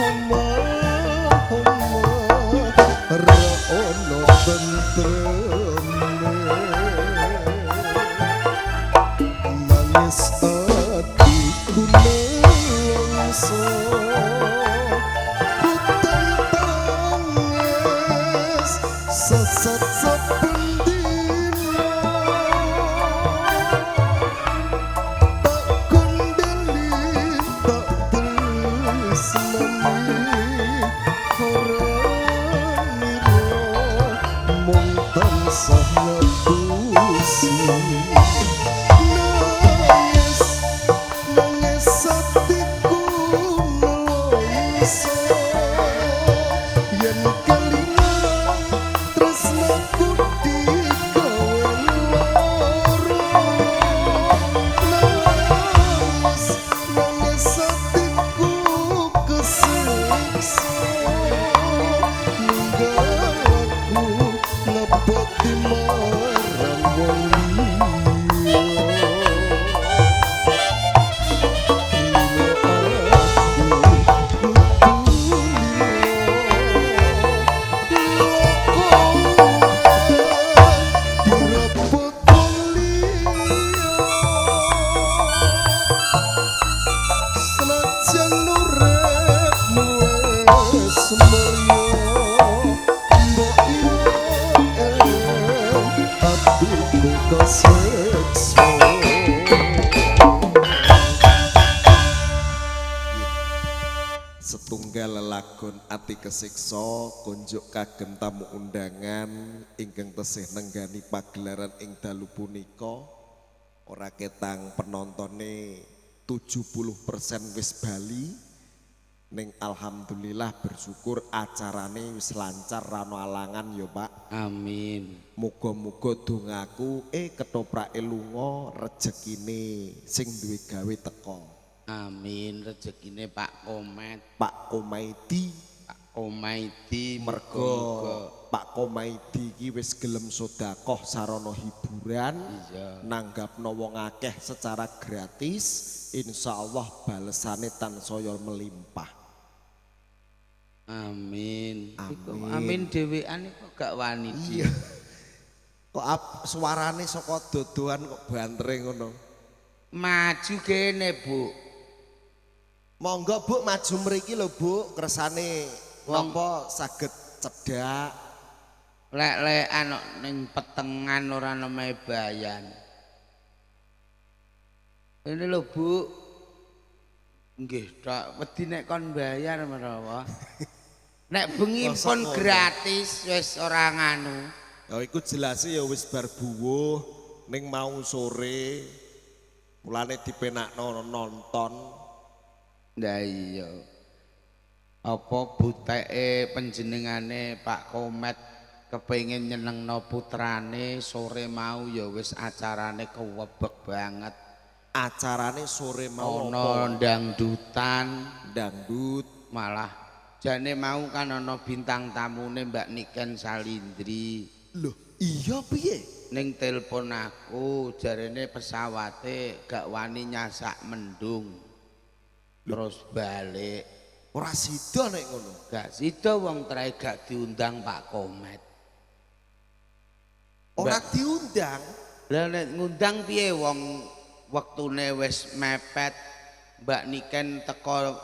Omah-omah ra ono tentreme, nangis atiku nelongso, udan tangis sesat saben dina, tak kondeli tak tresnani ora ngira mung tansah ngapusi. Nangis nangis atiku nelongso yen kelingan tresnaku digawe lara. Nangis nangis atiku kesiksa ninggal aku ngabekti marang wong liya. Lilo aku kudu lilo, lilo kowe direbut wong liya. Senajan uripmu wis mulya, mbok yo eling atiku kesiksa. Setunggal lelagon ati kesiksa kunjuk kagem tamu undangan ingkang tesih nenggani pagelaran ing dalu punika. Ora ketang penontone 70% wis bali, ning alhamdulillah bersyukur acarane wis lancar rano alangan ya Pak. Amin. Muga-muga dongaku ketoprake lunga rejekine sing duwe gawe teko. Amin, rezekine Pak Komet, Pak Komaidi, Pak Komaidi mergo muga-muga. Pak Komaidi iki wis gelem sedekah sarana hiburan, nanggapno wong akeh secara gratis, insyaallah balesane tansaya melimpah. Amin. Iku Amin. amin dhewean kok gak wani. Iya. Kok suarane saka dodoan kok bantere ngono. Maju kene, Bu. Monggo Bu maju mriki lho Bu, kersane napa saged cedhak. Lek-lekan kok ning petengan ora nemae bayan. Ini lho Bu. Nggih, tok wedi nek kon bayar menawa. Nek bengi Mosok pun ngono. gratis wis ora nganu. Ya iku jelase ya wis bar buwuh ning mau sore. Mulane dipenakno nonton. Lah iya. Apa buteke panjenengane Pak Komet kepengin nyenengno putrane sore mau ya wis acarane kewebek banget. Acarane sore mau Ana apa? dangdutan, Dangdut. Malah jane mau kan ana bintang tamune Mbak Niken Salindri. Loh, iya piye? Ning telepon aku jarene pesawate gak wani nyasak mendung. Terus balik. Ora sida nek ngono. Gak sida wong trae gak diundang Pak Komet. Ora diundang. Lah nek ngundang piye wong wektune wis mepet. Mbak Niken teko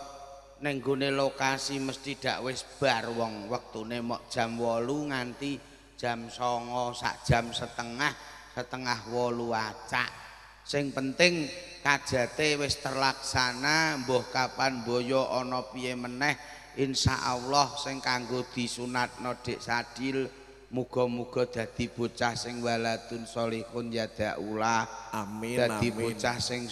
ning gone lokasi mesti dak wis bar wong wektune mok jam 8 nganti jam 9, sak jam setengah, setengah wolu acak. Sing penting kajate wis terlaksana, mbuh kapan boyo ana piye meneh, insyaallah sing kanggo disunatno Dik Sadil muga-muga dadi bocah sing waladun solihun yadaulah. Amin, Dadi amin. bocah sing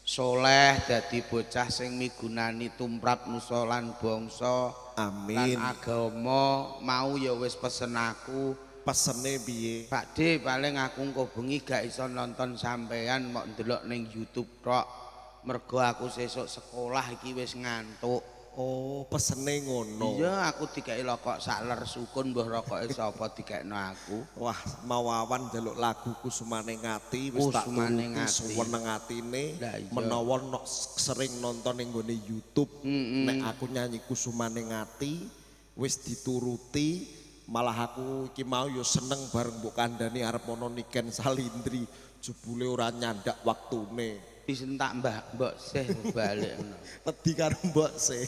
soleh, dadi bocah sing migunani tumrap nusa lan bangsa. Amin. Lan agama. Mau ya wis pesen aku. Pesene piye? Pak D, paling aku engko bengi gak iso nonton sampean, mok ndelok ning YouTube tok. Mergo aku sesuk sekolah iki wis ngantuk. Oh, pesene ngono. Iya, aku dikeki rokok sak ler sukun mbah rokoke sapa dikekno aku. Wah, mau awan njaluk lagu Kusumane Ngati wis tak Kusumane turuti Ngati. suweneng atine. Lah iya. Menawa nok sering nonton ning nggone YouTube, nek aku nyanyi Kusumane Ngati wis dituruti, malah aku iki mau yo seneng bareng mbok kandhani arep ana Niken Salindri, jebule ora nyandak waktune. Disentak Mbah Mbok Seh balik ngono. Wedi karo mbok Seh.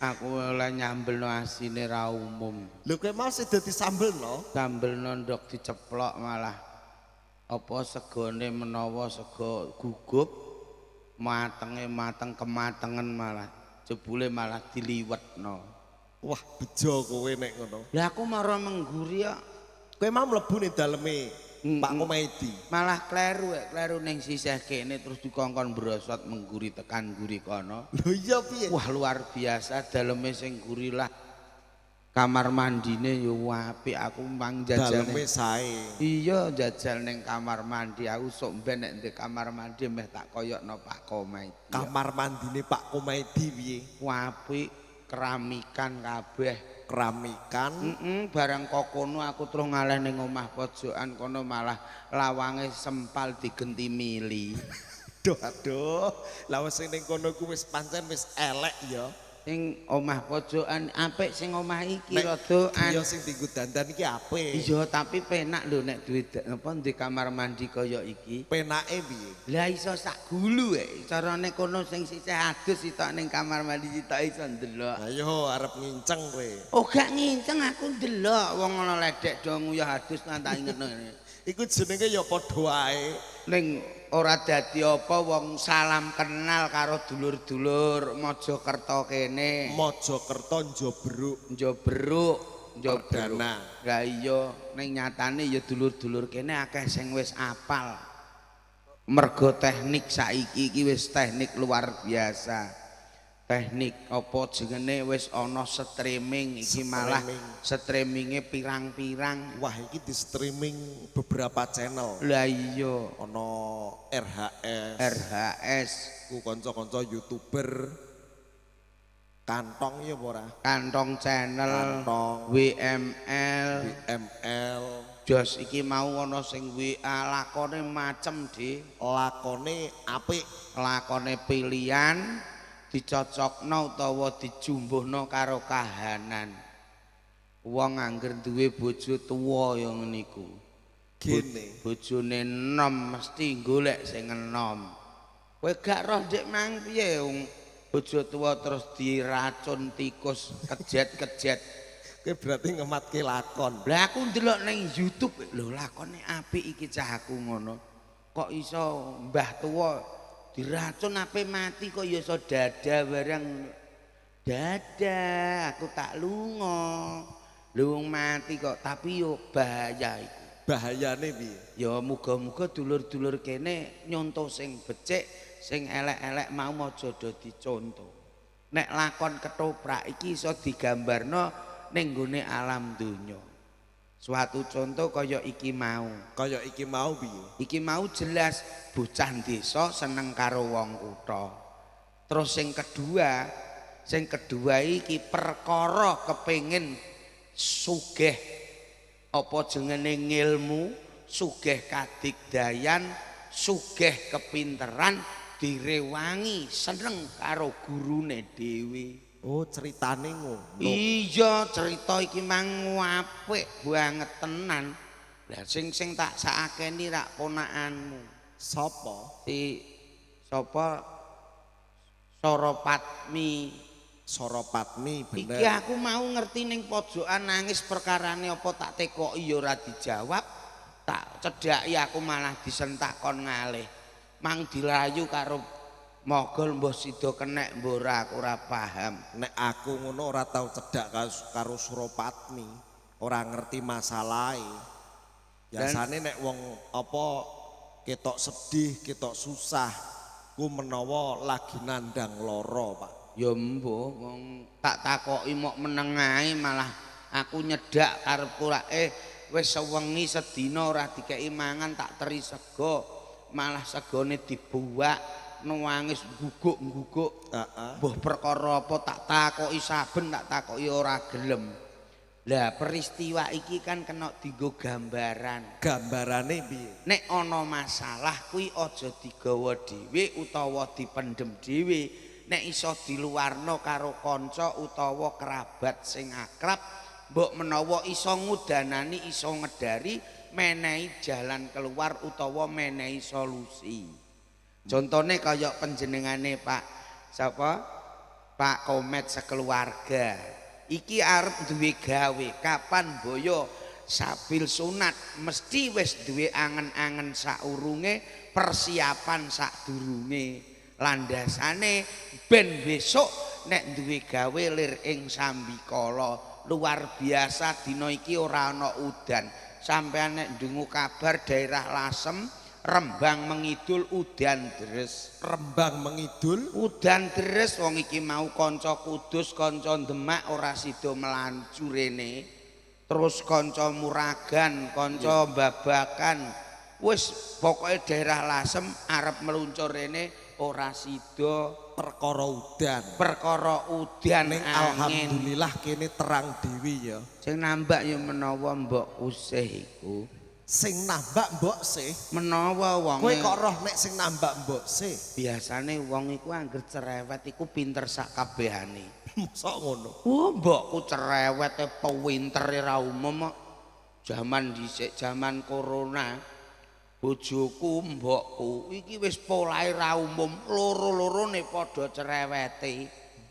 Aku oleh nyambelno asine ra umum. Lho kowe mau sing dadi sambel no? Sambelno ndok diceplok malah apa segone menawa sego gugup matenge mateng kematengen malah jebule malah diliwetno. Wah, bejo kowe nek ngono. Lah aku mara mengguri kok. Kowe mau mlebu ning daleme Pak Komaidi. Malah kleru, kleru ning sisih kene terus dikongkon brosot mengguri tekan guri kono. Lho iya piye? Wah luar biasa daleme sing guri lah. Kamar mandine yo apik aku mang jajal. Daleme sae. Iya jajal ning kamar mandi aku sok ben nek ndek kamar mandi meh tak koyokno Pak Komaidi. Kamar mandine Pak Komaidi piye? Apik, keramikan kabeh. Keramikan. Barang kok kono aku terus ngaleh ning omah pojokan kono malah lawange sempal digenti mili. Aduh aduh, lah sing ning kono ku wis pancen wis elek ya. Sing omah pojokan apik sing omah iki rada iya sing dienggo dandan iki apik. Iya tapi penak lho nek duwe apa ndek kamar mandi kaya iki. Penake piye? Lah iso sak gulu carane kono sing sisih adus sitok ning kamar mandi sitok iso ndelok. Ayo arep nginceng kowe. Oh gak nginceng aku ndelok wong ana ledek do nguyah adus nang tak ingetno ngene. Iku jenenge ya padha wae. Ning ora dadi apa wong salam kenal karo dulur-dulur Mojokerto kene. Mojokerto Njoberuk. Njoberuk, Njoberuk. Perdana. Lah iya ning nyatane ya dulur-dulur kene akeh sing wis apal. Mergo teknik saiki iki wis teknik luar biasa. Teknik apa jenenge wis ana streaming iki malah streaminge pirang-pirang. Wah iki di streaming beberapa channel. Lah iya ana RHS. RHS ku kanca-kanca YouTuber. Kantong ya apa ora? Kantong channel, Kantong. WML, WML. Jos iki mau ana sing WA lakone macem, Dik. Lakone apik, lakone pilihan dicocokno utawa dijumbuhno karo kahanan. Wong angger duwe bojo tuwa ya ngene iku. Gene. Bojone enom mesti golek sing enom. Kowe gak roh ndek mang piye wong bojo tuwa terus diracun tikus kejet-kejet. Kowe berarti ngematke lakon. Lah aku ndelok ning YouTube, lho lakone apik iki cah aku ngono. Kok iso mbah tuwa diracun ape mati kok ya iso dada barang dada aku tak lunga. Lho wong mati kok tapi yo bahaya iku. Bahayane piye? Ya muga-muga dulur-dulur kene nyontoh sing becik, sing elek-elek mau aja do dicontoh. Nek lakon ketoprak iki iso digambarno ning nggone alam donya. Suatu contoh kaya iki mau. Kaya iki mau piye? Iki mau jelas bocah desa seneng karo wong kutha. Terus sing kedua iki perkara kepengin sugih apa jenenge ngilmu, sugih kadigdayan, sugih kepinteran, direwangi seneng karo gurune dhewe. Oh, ceritane ngono. Iya, cerita iki mang apik banget tenan. Lah sing tak sakakeni rak ponakanmu. Sapa? Si sapa? Soropatmi. Soropatmi bener. Iki aku mau ngerti ning pojokan nangis perkarane apa tak tekoki ya ora dijawab. Tak cedhaki aku malah disentak kon ngalih. Mang dirayu karo mogol mbah sida kenek mbah ora aku ora paham. Nek aku ngono ora tau cedhak karo Suropatmi, ora ngerti masalahe. Biasane nek wong apa ketok sedih, ketok susah, ku menawa lagi nandang lara, Pak. Ya mbuh wong tak takoki mok meneng ae malah aku nyedak karepku rak wis sewengi sedina ora dikeki mangan tak teri sego, malah segone dibuwak. nangis guguk-guguk. Heeh. Mbuh perkara apa tak takoki saben tak takoki ora gelem. Lah peristiwa iki kan kena dienggo gambaran. Gambarane piye? Nek ana masalah kuwi aja digawa dhewe utawa dipendhem dhewe. Nek iso diluwarno karo kanca utawa kerabat sing akrab, mbok menawa iso ngudanani, iso ngedari, menehi jalan keluar utawa menehi solusi. Contone kaya panjenengane Pak sapa? Pak Komet sekeluarga. Iki arep duwe gawe, kapan boyo sabil sunat mesti wis duwe angen-angen saurunge, persiapan sadurunge. Landasane ben besok nek duwe gawe lir ing sambikala. Luar biasa dina iki ora ana udan. Sampeyan nek ndungu kabar daerah Lasem, Rembang mengidul udan deres. Rembang mengidul udan deres. Wong iki mau kanca Kudus, kanca Demak ora sida melancu rene. Terus kanca Muragan, kanca Babakan. Wis pokoke daerah Lasem arep meluncur rene ora sida perkara udan. Perkara udan ning angin. Alhamdulillah kene terang dhewe ya. Sing nambak ya menawa mbok usih iku. Sing nambak mbok sih menawa wong. Kowe kok roh nek sing nambak mbok sih? Biasane wong iku angger cerewet iku pinter sak kabehane. Mosok ngono. Oh, mbokku cerewete pewinter ra umum kok. Jaman dhisik, jaman corona, bojoku mbokku iki wis polahe ra umum, loro-lorone padha cerewete.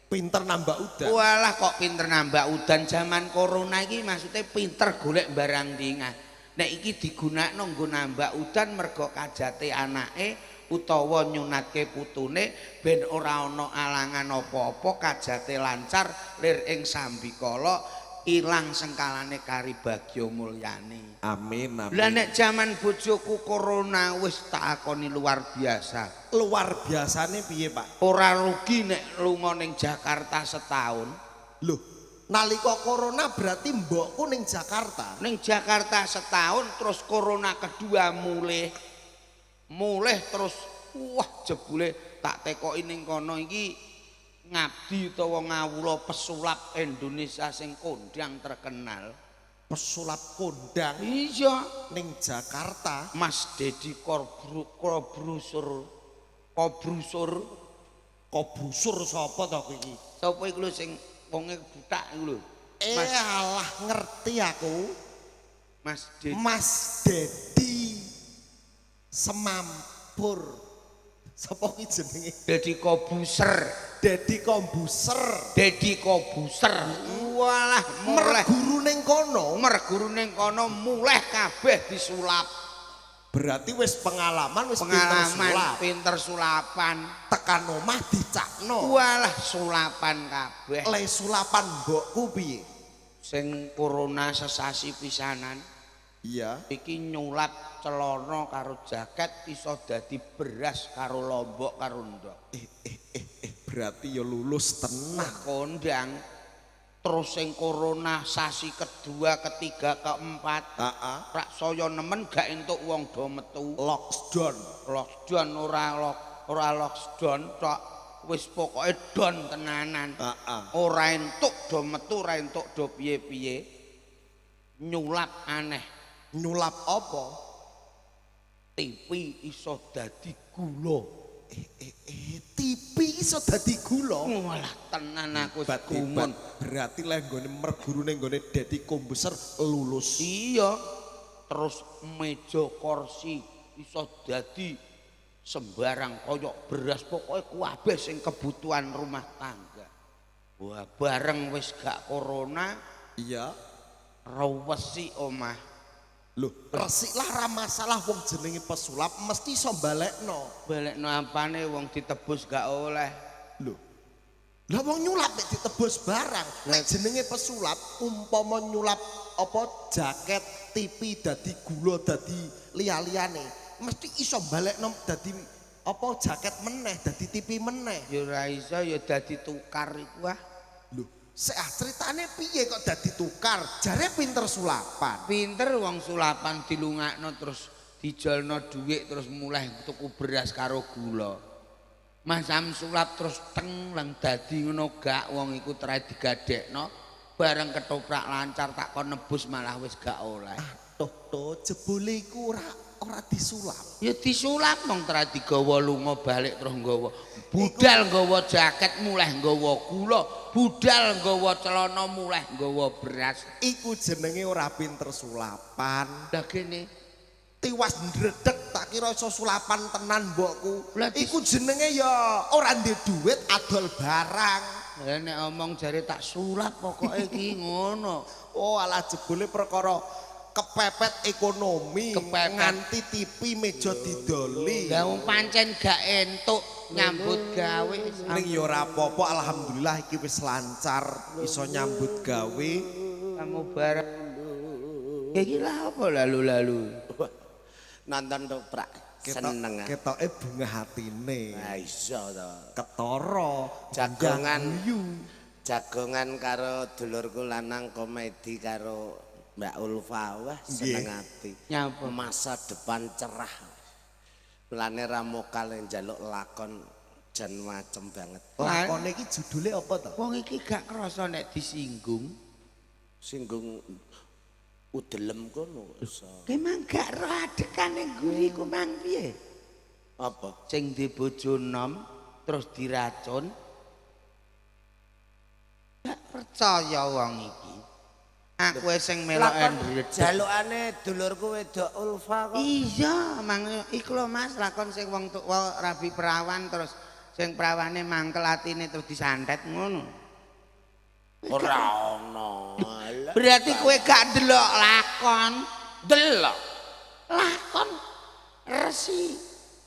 Pinter nambak udan. Walah kok pinter nambak udan jaman corona iki, maksude pinter golek barang dingah. Nek iki digunakno nggo nambak udan mergo kajate anake utawa nyunatke putune ben ora ana alangan apa-apa, kajate lancar lir ing sambikala ilang sengkalane kari bagya mulyane. Amin amin. Lah nek jaman bojoku corona wis tak akoni luar biasa. Luar biasane piye, Pak? Ora rugi nek lunga ning Jakarta setahun. Loh, nalika corona berarti mbokku ning Jakarta. Ning Jakarta setahun terus corona kedua mulih. Mulih terus wah jebule tak tekoki ning kono iki ngabdi utawa ngawula pesulap Indonesia sing kondang terkenal. Pesulap kondang? Iya, ning Jakarta. Mas Deddy Kobrusur. Kobrusur. Kobrusur sapa to iki? Sapa iku lho sing wonge butak iku lho. Mas alah ngerti aku. Mas Deddy. Mas Deddy Semampur. Sapa ki jenenge? Deddy Kobuser. Deddy Kombuser. Deddy Kobuser. Walah muleh merguru ning kono, merguru ning kono muleh kabeh disulap. Berarti wis pengalaman, wis pengalaman, pinter sulap. Pinter sulapan. Tekan omah dicakno. Walah sulapan kabeh. Le sulapan mbokku piye? Sing corona sesasi pisanan. Iya. Iki nyulap celana karo jaket iso dadi beras karo lombok karo ndok. Berarti ya lulus tenang kondang. Terus sing corona sasi kedua, ketiga, keempat, rak saya nemen gak entuk wong do metu. Lockdown. Lockdown ora lockdown tok. Wis pokoke don tenanan. Ora entuk do metu, ora entuk do piye-piye. Nyulap aneh. Nyulap apa? TV iso dadi gula. TV iso dadi gula. Walah tenan aku gumun. Berarti lek nggone merguru ning nggone Deddy Kombuser lulus. Iya. Terus meja kursi iso dadi sembarang koyok beras, pokoke kabeh sing kebutuhan rumah tangga. Wah, bareng wis gak corona, iya, rewesi omah. Loh, resik lah ra masalah wong jenenge pesulap mesti iso balekno. Balekno apane wong ditebus gak oleh. Loh. Lah wong nyulap nek ditebus barang, nek jenenge pesulap umpama nyulap apa jaket, TV dadi gula dadi liya-liyane, mesti iso balekno dadi apa jaket meneh, dadi TV meneh. Ya ora iso ya dadi tukar iku ah. Loh, sik ceritane piye kok dadi tukar? Jare pinter sulapan. Pinter wong sulapan dilungakno terus dijolno dhuwit terus mulih tuku beras karo gula. Mas Am sulap terus teng lang dadi ngono gak wong iku trae digadekno bareng ketoprak lancar tak kon nebus malah wis gak oleh. Tuh to jebule iku ora disulap. Ya disulap mong tra digawa lunga balik terus nggawa. Budal nggawa jaket muleh nggawa gula, budal nggawa celana muleh nggawa beras. Iku jenenge ora pinter sulapan. Lah kene tiwas ndredeg tak kira iso sulapan tenan mbokku. Iku jenenge ya ora ndek duit adol barang. Lah nek omong jare tak sulap pokoke iki ngono. Oh alah jebule perkara kepepet ekonomi, kepepet. Nganti TV meja didoli. Lah wong pancen gak entuk nyambut gawe. Ning ya ora apa-apa, alhamdulillah iki wis lancar iso nyambut gawe. Kamu bareng. Iki lha apa lalu-lalu? Nonton toprak seneng. Ketoke bunga hatine. Ha iya to. Ketara jagongan jagongan karo dulurku lanang komedi karo Mbak Ulfa, wah seneng ati. Nyapa? Masa depan cerah. Mulane ra mokal njaluk lakon jan macem banget. Lakone iki judule apa to? Wong iki gak krasa nek disinggung. Singgung udelem kono iso. Ki mang gak roh adekane nguri ku mang piye? Apa? Sing di bojo nom terus diracun. Gak percaya wong iki. Aku sing melok ndredeg. Jalukane dulurku wedok Ulfa kok. Iya, mang iku lho Mas, lakon sing wong tuwa rabi perawan terus sing perawane mangkel atine terus disantet ngono. Ora ono. Berarti kowe gak ndelok lakon. Delok. Lakon Resi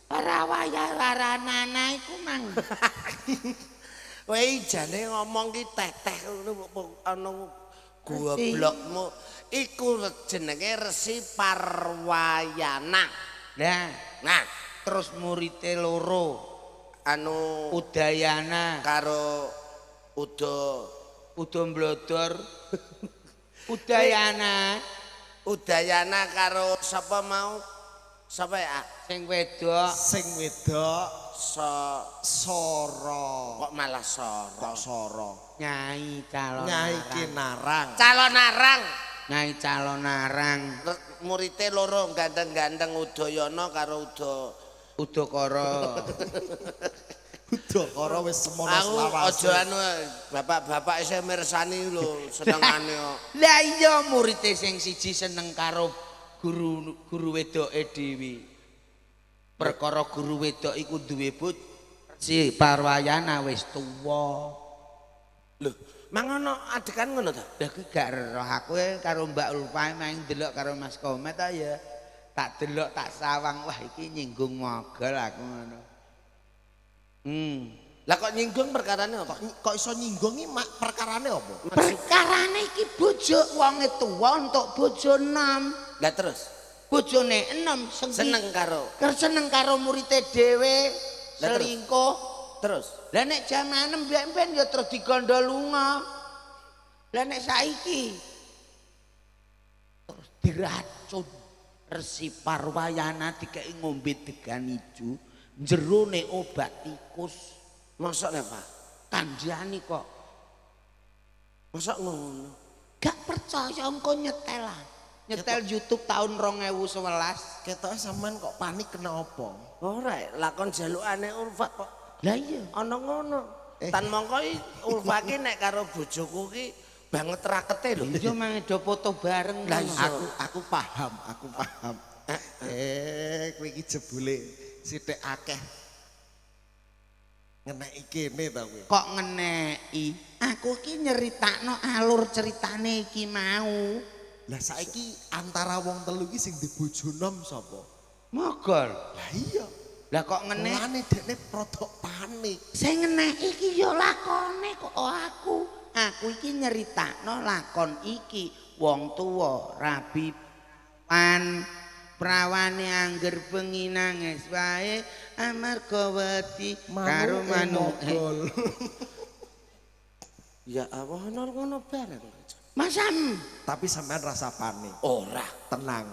Parawaya Waranana iku mang. Kowe jane ngomong ki teteh ngono ana goblokmu. Iku jenenge Resi Parwayana. Lah, nah, terus murite loro anu Udayana karo Uda Uda Mblodor. Udayana. Udayana karo sapa mau? Sapa ya? Sing wedok. Sing wedok Sora. Kok malah Sora? Kok Sora? Nyai calon. Nyai Kinarang. Calon arang. Nyai calon arang. Murite loro gandeng-gandeng Udayana karo Uda Udakara. Udakara wis semono selawase. Aku aja anu bapak-bapak isih mirsani lho senengane kok. Lah iya murite sing siji seneng karo guru wedoke dhewe. Perkara guru wedok iku duwe bojo si Parwayana wis tuwa. Lho, mang ono adegan ngono ta? Lah kuwi gak roh aku karo Mbak Ulfa main delok karo Mas Komet ta ya. Tak delok tak sawang wah iki nyinggung mogol aku ngono. Lah kok nyinggung perkarane apa? Kok iso nyinggung iki perkarane apa? Perkarane iki bojo wonge tuwa entuk bojo enom. Lah terus bojone enom seneng karo seneng karo murite dhewe selingkuh terus. Lah nek jaman mbiyen ya terus digondo lunga. Lah nek saiki terus diracun Resi Parwayana dikeki ngombe degan ijo jerone obat tikus. Mosok ne, Pak? Kandhane kok. Mosok ngono. Gak percaya engko nyetel. Nyetel YouTube tahun 2011. Ketoke sampean kok panik kena apa? Ora, lakon jalukane Ulfa kok. Lah iya, ana ngono. Tan mongko Ulfa ki nek karo bojoku ki banget rakete lho. Iya mang do foto bareng. Lah aku paham, aku paham. Kowe iki jebule sithik akeh ngeneki kene ta kowe. Kok ngeneki? Aku iki nyeritakno alur ceritane iki mau. Lah saiki antara wong telu iki sing dibojo nom sapa? Mogol. Lah iya. Lah kok ngenek? Mulane dekne rodok panik. Sing ngeneki iki ya lakone kok aku. Aku iki nyeritakno lakon iki wong tuwa rabi pan prawane angger bengi nangis wae amarga wedi karo manuke. Ya Allah ana ngono bareng. Masam, tapi sampean rasa panik. Ora, tenang.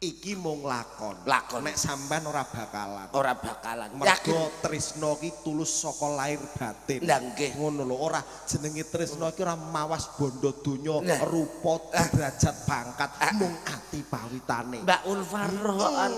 Iki mung lakon. Lakon. Nek sampean ora bakalan. Ora bakalan. Yakin. Mergo tresno ki tulus saka lahir batin. Lah nggih. Ngono lho, ora jenenge tresno ki ora mawas bondo donya, Lah. rupa, derajat, pangkat, mung ati pawitane. Mbak Ulfa rohan.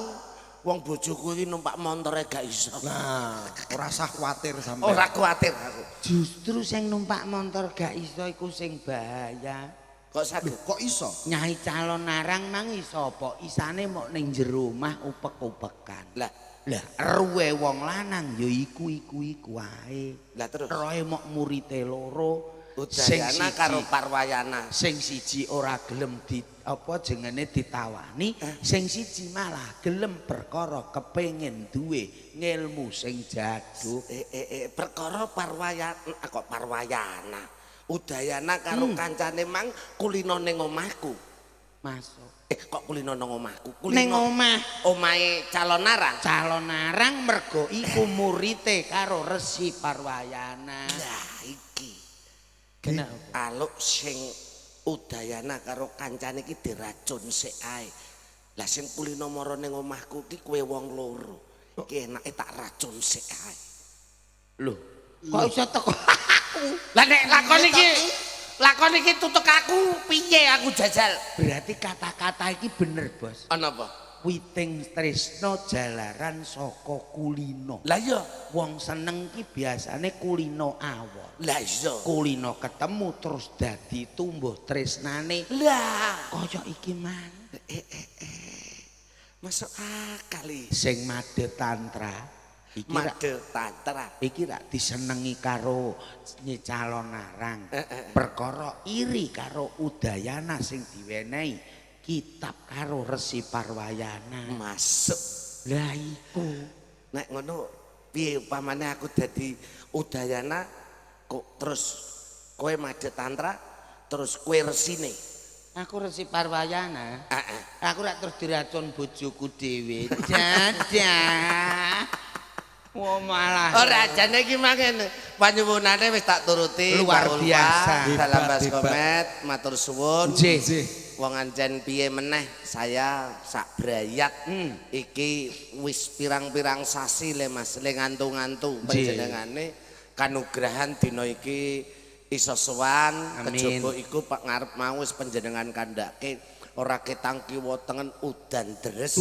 Wong bojoku iki numpak montore gak iso. Nah, ora usah kuwatir sampean. Ora kuwatir aku. Justru sing numpak motor gak iso iku sing bahaya. Kok saged? Kok iso? Nyai calon arang mang iso apa? Isane mok ning jero omah upek-upekan. Lah, Lah ruwe wong lanang ya iku iku iku wae. lah terus Roe mok murite loro. Sing Udayana karo Parwayana. Sing siji ora gelem di apa jengene ditawani, sing siji malah gelem perkara kepengin duwe ngelmu sing jaduk. Perkara Parwayana kok Parwayana. Udayana karo kancane mang kulino ning omahku. Masuk. Kok kulino nang omahku? Ning omah Omahe calon arang. Calon arang mergo iku murite karo Resi Parwayana. Lah iki. Kenapa? Aluk sing Udayana karo kancane iki diracun sik ae. Lah sing kulino mara ning omahku iki kowe wong loro. Iki enake tak racun sik ae. Lho, kok iso teko aku? Lah nek lakon iki tutuk aku piye aku jajal? Berarti kata-kata iki bener, Bos. Ana apa? Witing tresno jalaran saka kulino. Lah iya, Wong seneng ki biasane kulino awon. lah iya. Kulino ketemu terus dadi tumbuh tresnane. Lah, Kaya iki mang. masuk akal iki. Sing made tantra iki rak Made tantra. iki rak disenengi karo Nyi Calon Arang. Perkara iri karo Udayana sing diwenehi kitab karo Resi Parwayana. Masuk. Lah iku Nek ngono piye upamane aku dadi Udayana kok terus kowe made tantra terus kowe resine. Aku Resi Parwayana. Heeh. Aku rak terus diracun bojoku dhewe. Dadah. Wah malah. Ora jane iki mangene. Panyuwunane wis tak turuti. Luar Mbak Ulfa, biasa. Dalam Hebat, Mas hebat. Komet matur suwun. Nggih. Nggih. Wong ancen piye meneh saya sak brayat iki wis pirang-pirang sasi le Mas le ngantu-ngantu panjenengane kanugrahan dina iki iso sowan kejaba iku Pak ngarep mau wis panjenengan kandhake ora ketang kiwa tengen udan deres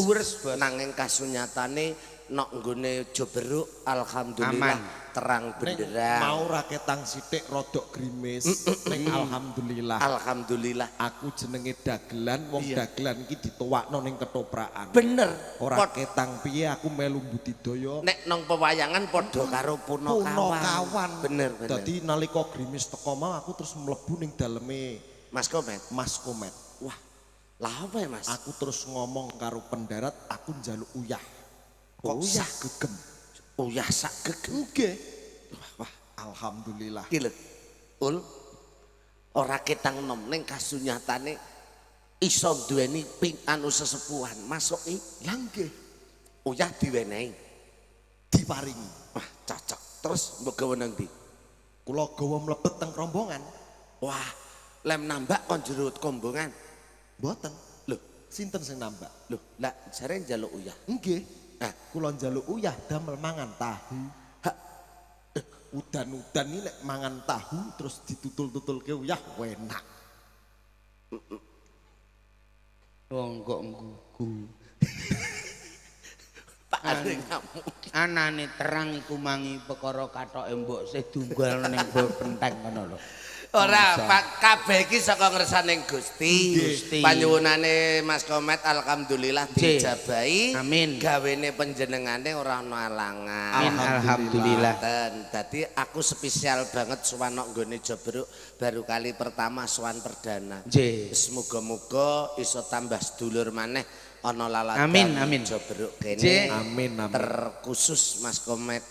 nanging kasunyatane nok nggone Joberuk alhamdulillah Aman. Terang benderang. Mau raketang sithik rodok grimis ning alhamdulillah. Alhamdulillah. Aku jenenge dagelan, wong dagelan iki dituwakno ning ketoprakan. Bener. Ora ketang piye aku melu budidaya Nek nang pewayangan padha karo punakawan. punakawan. Bener, bener. Dadi nalika grimis teko mau aku terus mlebu ning daleme Mas Komet. Mas Komet. Wah, lah apa ya Mas? Aku terus ngomong karo pendarat, aku njaluk uyah. Kok Uyah? sak gegem. Uyah sak gegem. Nggih. Wah, wah, alhamdulillah. Iki lho. Ul. Ora ketang nom ning kasunyatane iso duweni ping anu sesepuhan. Masuk iki Lah nggih, uyah diwenehi. diparingi. Wah, cocok. Terus mbok gawe nang ndi? Kula gawa mlebet teng rombongan. Wah, lem nambak kon jero kombongan. Mboten. Lho, Sinten sing nambak? lho, lah jare njaluk uyah. Nggih. Ah. Kula njaluk uyah damel mangan tahu. Udan-udan ini nek mangan tahu terus ditutul-tutulke uyah enak. Wong kok nggugu. Pak Ade ngamuk. Anane terang iku mangi perkara katoke mbok sih tunggal ning penteng ngono lho. Ora, Pak, kabeh iki saka ngersaning Gusti. Gusti. Panyuwunane Mas Komet alhamdulillah Nggih. dijabahi. Amin. Gawene panjenengane ora ana alangan. Amin alhamdulillah. Ngoten. Dadi aku spesial banget sowan nok nggone Jobruk baru kali pertama sowan perdana. Nggih. Semoga-moga iso tambah sedulur maneh ana laladan. Amin, amin. Jobruk kene. Nggih. Amin amin. Terkhusus Mas Komet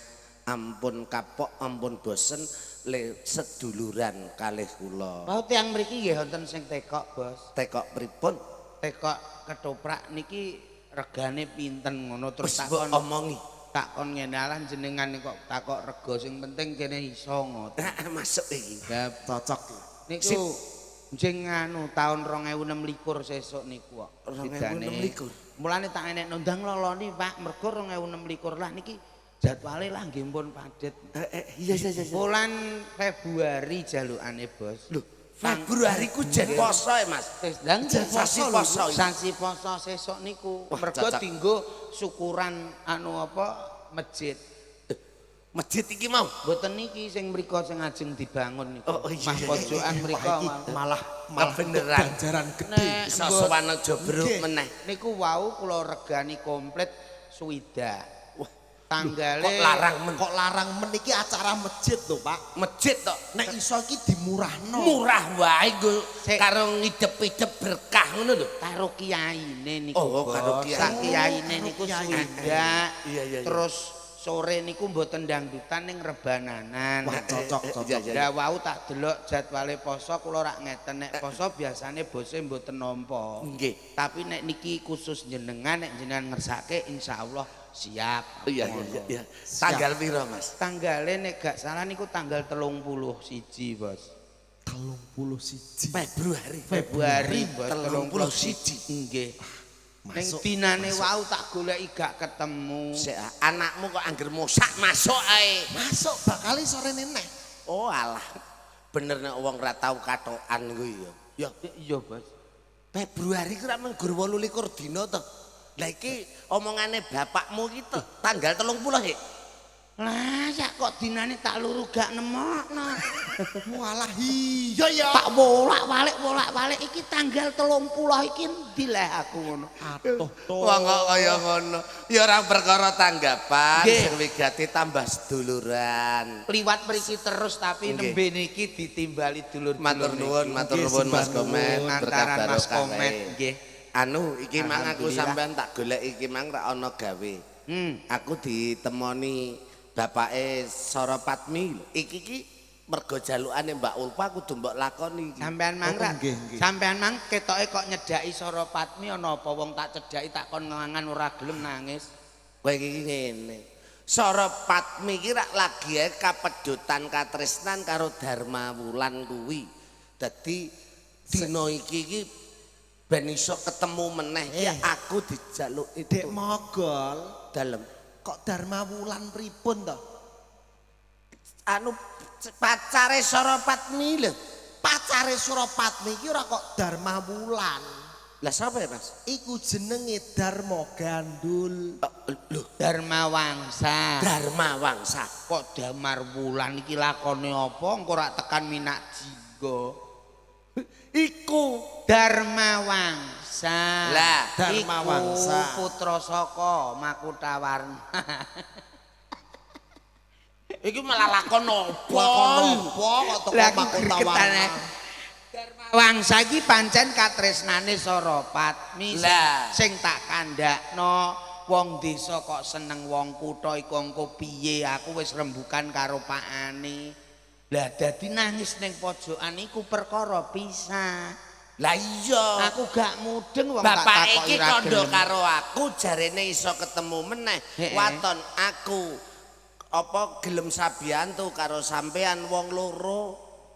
ampun kapok, ampun bosen le seduluran kalih kula. Wau tiyang mriki nggih wonten sing tekok, Bos. Tekok pripun? Tekok ketoprak niki regane pinten ngono terus Wis mbok takon omongi. Takon ngene alah jenengan kok takok rega sing penting kene iso ngoten. Nah, masuk iki. Lah Cocok. niku jeng anu tahun 2026 sesuk niku kok. 2026. Mulane tak enek ndang loloni Pak, mergo 2026 lah niki jadwale lah nggih pun padet. Iya iya iya. Bulan Februari jalukane, Bos. Lho, Februari ku jen poso ya, Mas. Lah nggih Sasi poso iki. Sasi poso sesuk niku. Wah, Mergo cocok. dinggo syukuran anu apa masjid. Masjid iki mau. Mboten niki sing mriko sing ajeng dibangun niku. Oh, iya, Mah iya, pojokan mriko. Wah, iki malah malah Kebeneran. ganjaran gede. Nek Iso sowan aja bruk Nggih. meneh. Niku wau kula regani komplit swidak. Wah, Tanggale kok larang men. Kok larang men iki acara masjid lho, Pak. Masjid tok. Nek iso iki dimurahno. Murah wae nggo Sik. karo ngidep-idep berkah ngono lho. Karo kiyaine niku. Oh, karo Bos. kiai. Sak kiyaine niku kiai. swidak. Iya, iya, iya. Terus sore niku mboten dangdutan ning rebananan. Wah, cocok, cocok. Iya, iya, iya. Lah wau tak delok jadwale poso kula rak ngeten, nek poso biasane bose mboten nampa. Nggih. Tapi nek niki khusus jenengan, nek jenengan ngersake insyaallah siap. Iya iya iya, iya. Tanggal piro, Mas? Tanggale nek gak salah niku tanggal 31, Bos. 31. Februari. Februari, Bos. 31. Nggih. Ning Masuk, dinane wau tak goleki gak ketemu. Sik, ah, anakmu kok angger mosak masuk ae. Masuk bakal sore neh. Oh alah. Bener nek wong ra tau katokan kuwi ya. Ya, Iya, Bos. Februari ku rak mung gur 28 dina to. Lah iki omongane bapakmu iki to, tanggal 30 hik. Lah, sak kok dinane tak luru gak nemokno. Walah iya ya. Tak wolak-walik iki tanggal 30 iki endi lah aku ngono. Atuh to. Wong kok kaya ngono. Ya ora perkara tanggapan Nggih. sing wigati tambah seduluran. Liwat mriki terus tapi Nggih. nembe niki ditimbali dulur-dulur. Matur nuwun, matur Nggih, nuwun Mas sembah Komet, nuwun. berkah Lantaran Mas barokah Komet, wae. nggih. Anu iki mang aku Alhamdulillah. sampean tak golek iki mang ra ana gawe. Aku ditemoni bapake Soropatmi. Iki ki mergo jalukane Mbak Ulfa kudu mbok lakoni iki. Sampean mang Oh, ra. nggih, nggih. Sampean mang ketoke kok nyedaki Soropatmi ana apa wong tak cedhaki tak kon ngangan ora gelem nangis. Kowe iki ngene. Soropatmi iki rak lagi ae kapedhotan katresnan karo Dharma Wulan kuwi. Dadi dina iki iki ben iso ketemu meneh ki aku dijaluki Dek Mogol, dalem. kok Dharma Wulan pripun to? Anu pacare Soropatmi lho. Pacare Surapatmi iki ora kok Dharma Wulan. Lah sapa ya, Mas? Iku jenenge Dharma Gandul. Lho, Dharma Wangsa. Dharma Wangsa. Kok Damar Wulan iki lakone apa engko rak tekan Minak Jingga. Iku Dharma Wangsa. Lah, Dharma Iku Wangsa. putra saka Makutawarna. Iki malah lakon opo? Lakon apa kok teko Lah aku Makota gregetan Warna? ae. Dharma Wangsa iki pancen katresnane Soropatmi sing, Lah. sing tak kandhakno wong desa kok seneng wong kutha iku engko piye aku wis rembukan karo pakane. Lah dadi nangis ning pojokan iku perkara pisah. Lah iya. Aku gak mudeng wong tak Bapak takoki iki ra kandha gelem. karo aku jarene iso ketemu meneh. Heeh. Waton aku apa gelem sabiyantu karo sampean wong loro?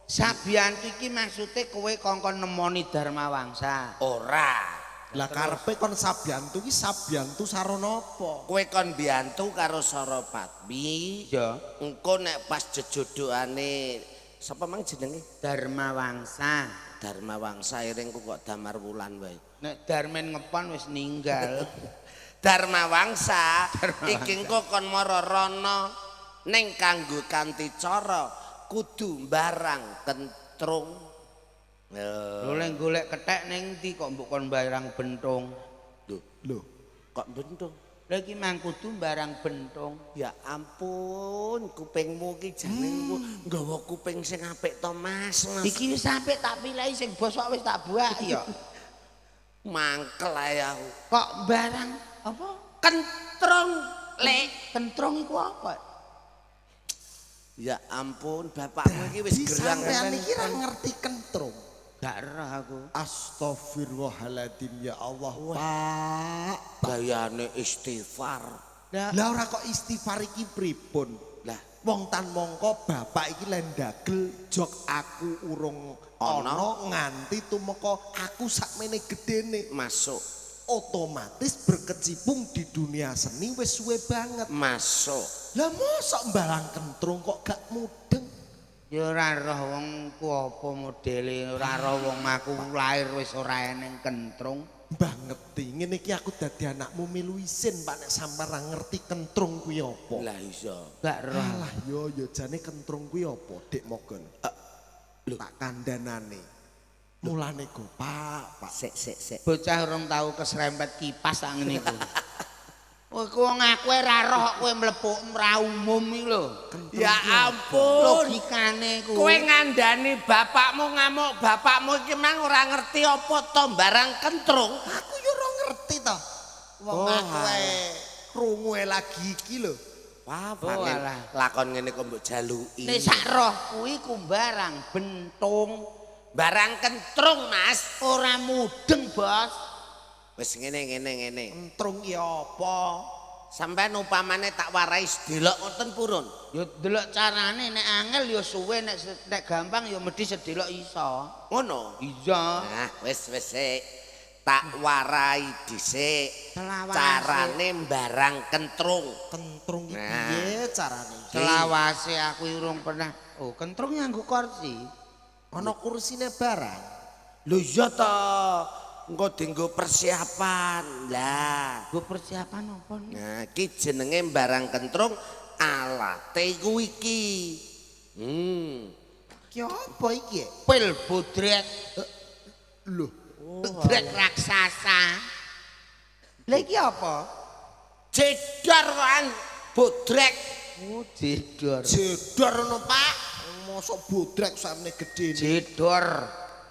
Sabiyantu iki maksude kowe kongkon nemoni Dharma Wangsa. Ora. Lah karepe kon Sabyantu ki Sabyantu sarana apa? Kowe kon biyantu karo Soropatmi. Iya. Engko nek pas jejodhokane sapa mang jenenge? Dharma Wangsa. Dharma Wangsa iringku kok Damar Wulan wae. Nek Darmen ngepon wis ninggal. Dharma Wangsa Dharma iki engko kon mara rono ning kanggo kanthi cara kudu barang kentrung. Lho lek golek kethek ning ndi kok mbok kon barang bentung. Lho, Lho, kok bentung? Lha iki mang kudu barang bentung. Ya ampun, kupingmu iki jane nggawa kuping sing apik to, Mas. Mas. Iki wis apik tak pilahi sing bosok wis tak buak ya. Mangkel ae aku. Kok barang apa? Kentrung, Lek. Kentrung iku apa? Ya ampun, bapakmu iki wis di gerang. sampean iki ra ngerti kentrung. Gak roh aku. Astagfirullahaladzim ya Allah, Pak. Gayane istighfar. Lah ora kok istighfar iki pripun? Lah, Wong tan mongko bapak iki len dagel jok aku urung Ana. ana nganti tumeka aku sakmene gedene. masuk. Otomatis berkecimpung di dunia seni wis suwe banget. Masuk. Lah mosok mbarang kentrung kok gak mudeng? Ya ora roh wong ku apa modele, ora roh wong aku lahir wis ora eneng kentrung. Banget ngene iki aku dadi anakmu milu isin Pak nek sampean ra ngerti kentrung kuwi apa. Lah iya. Gak roh. Alah yo yo jane kentrung kuwi apa Dik Mogol? Tak kandhanane. Mulane go Pak, Pak. Sik sik sik. Bocah urung tau keserempet kipas sak ngene iku. Kowe wong aku ora roh kowe mlepuk ora umum iki lho. Ya ampun. Logikane ku. Kowe ngandani bapakmu ngamuk, bapakmu iki mang ora ngerti apa to barang kentrung. Aku yo ora ngerti to. Wong Oh, aku ae krungu lagi iki lho. Wah, Oh, alah. lakon ngene kok mbok jaluki. Nek sak roh kuwi ku barang bentung, Barang kentrung, Mas. ora mudeng, Bos. Wis ngene ngene ngene. Kentrung ki apa? Sampeyan upamane tak warai sedelok ngoten purun. Ya delok carane nek angel ya suwe nek nek gampang ya mesti sedelok iso. Ngono. Iya. Nah, wis wis sik. Tak warai dhisik. Selawase. Carane barang kentrung. Kentrung ki Nah. piye carane? Selawase aku urung pernah. Oh, kentrung nganggo kursi. Ana kursine barang. Lho iya to. Engko dienggo persiapan. Lah. Nggo persiapan apa nih? Nah, iki jenenge barang kentrung alate kuwi iki. Ki apa iki? Pil bodrek, Lho, bodrek raksasa. Lah iki apa? Jedor kan bodrek. Oh, jedor. jedor ngono, Pak. Mosok bodrek sakmene gedene. Jedor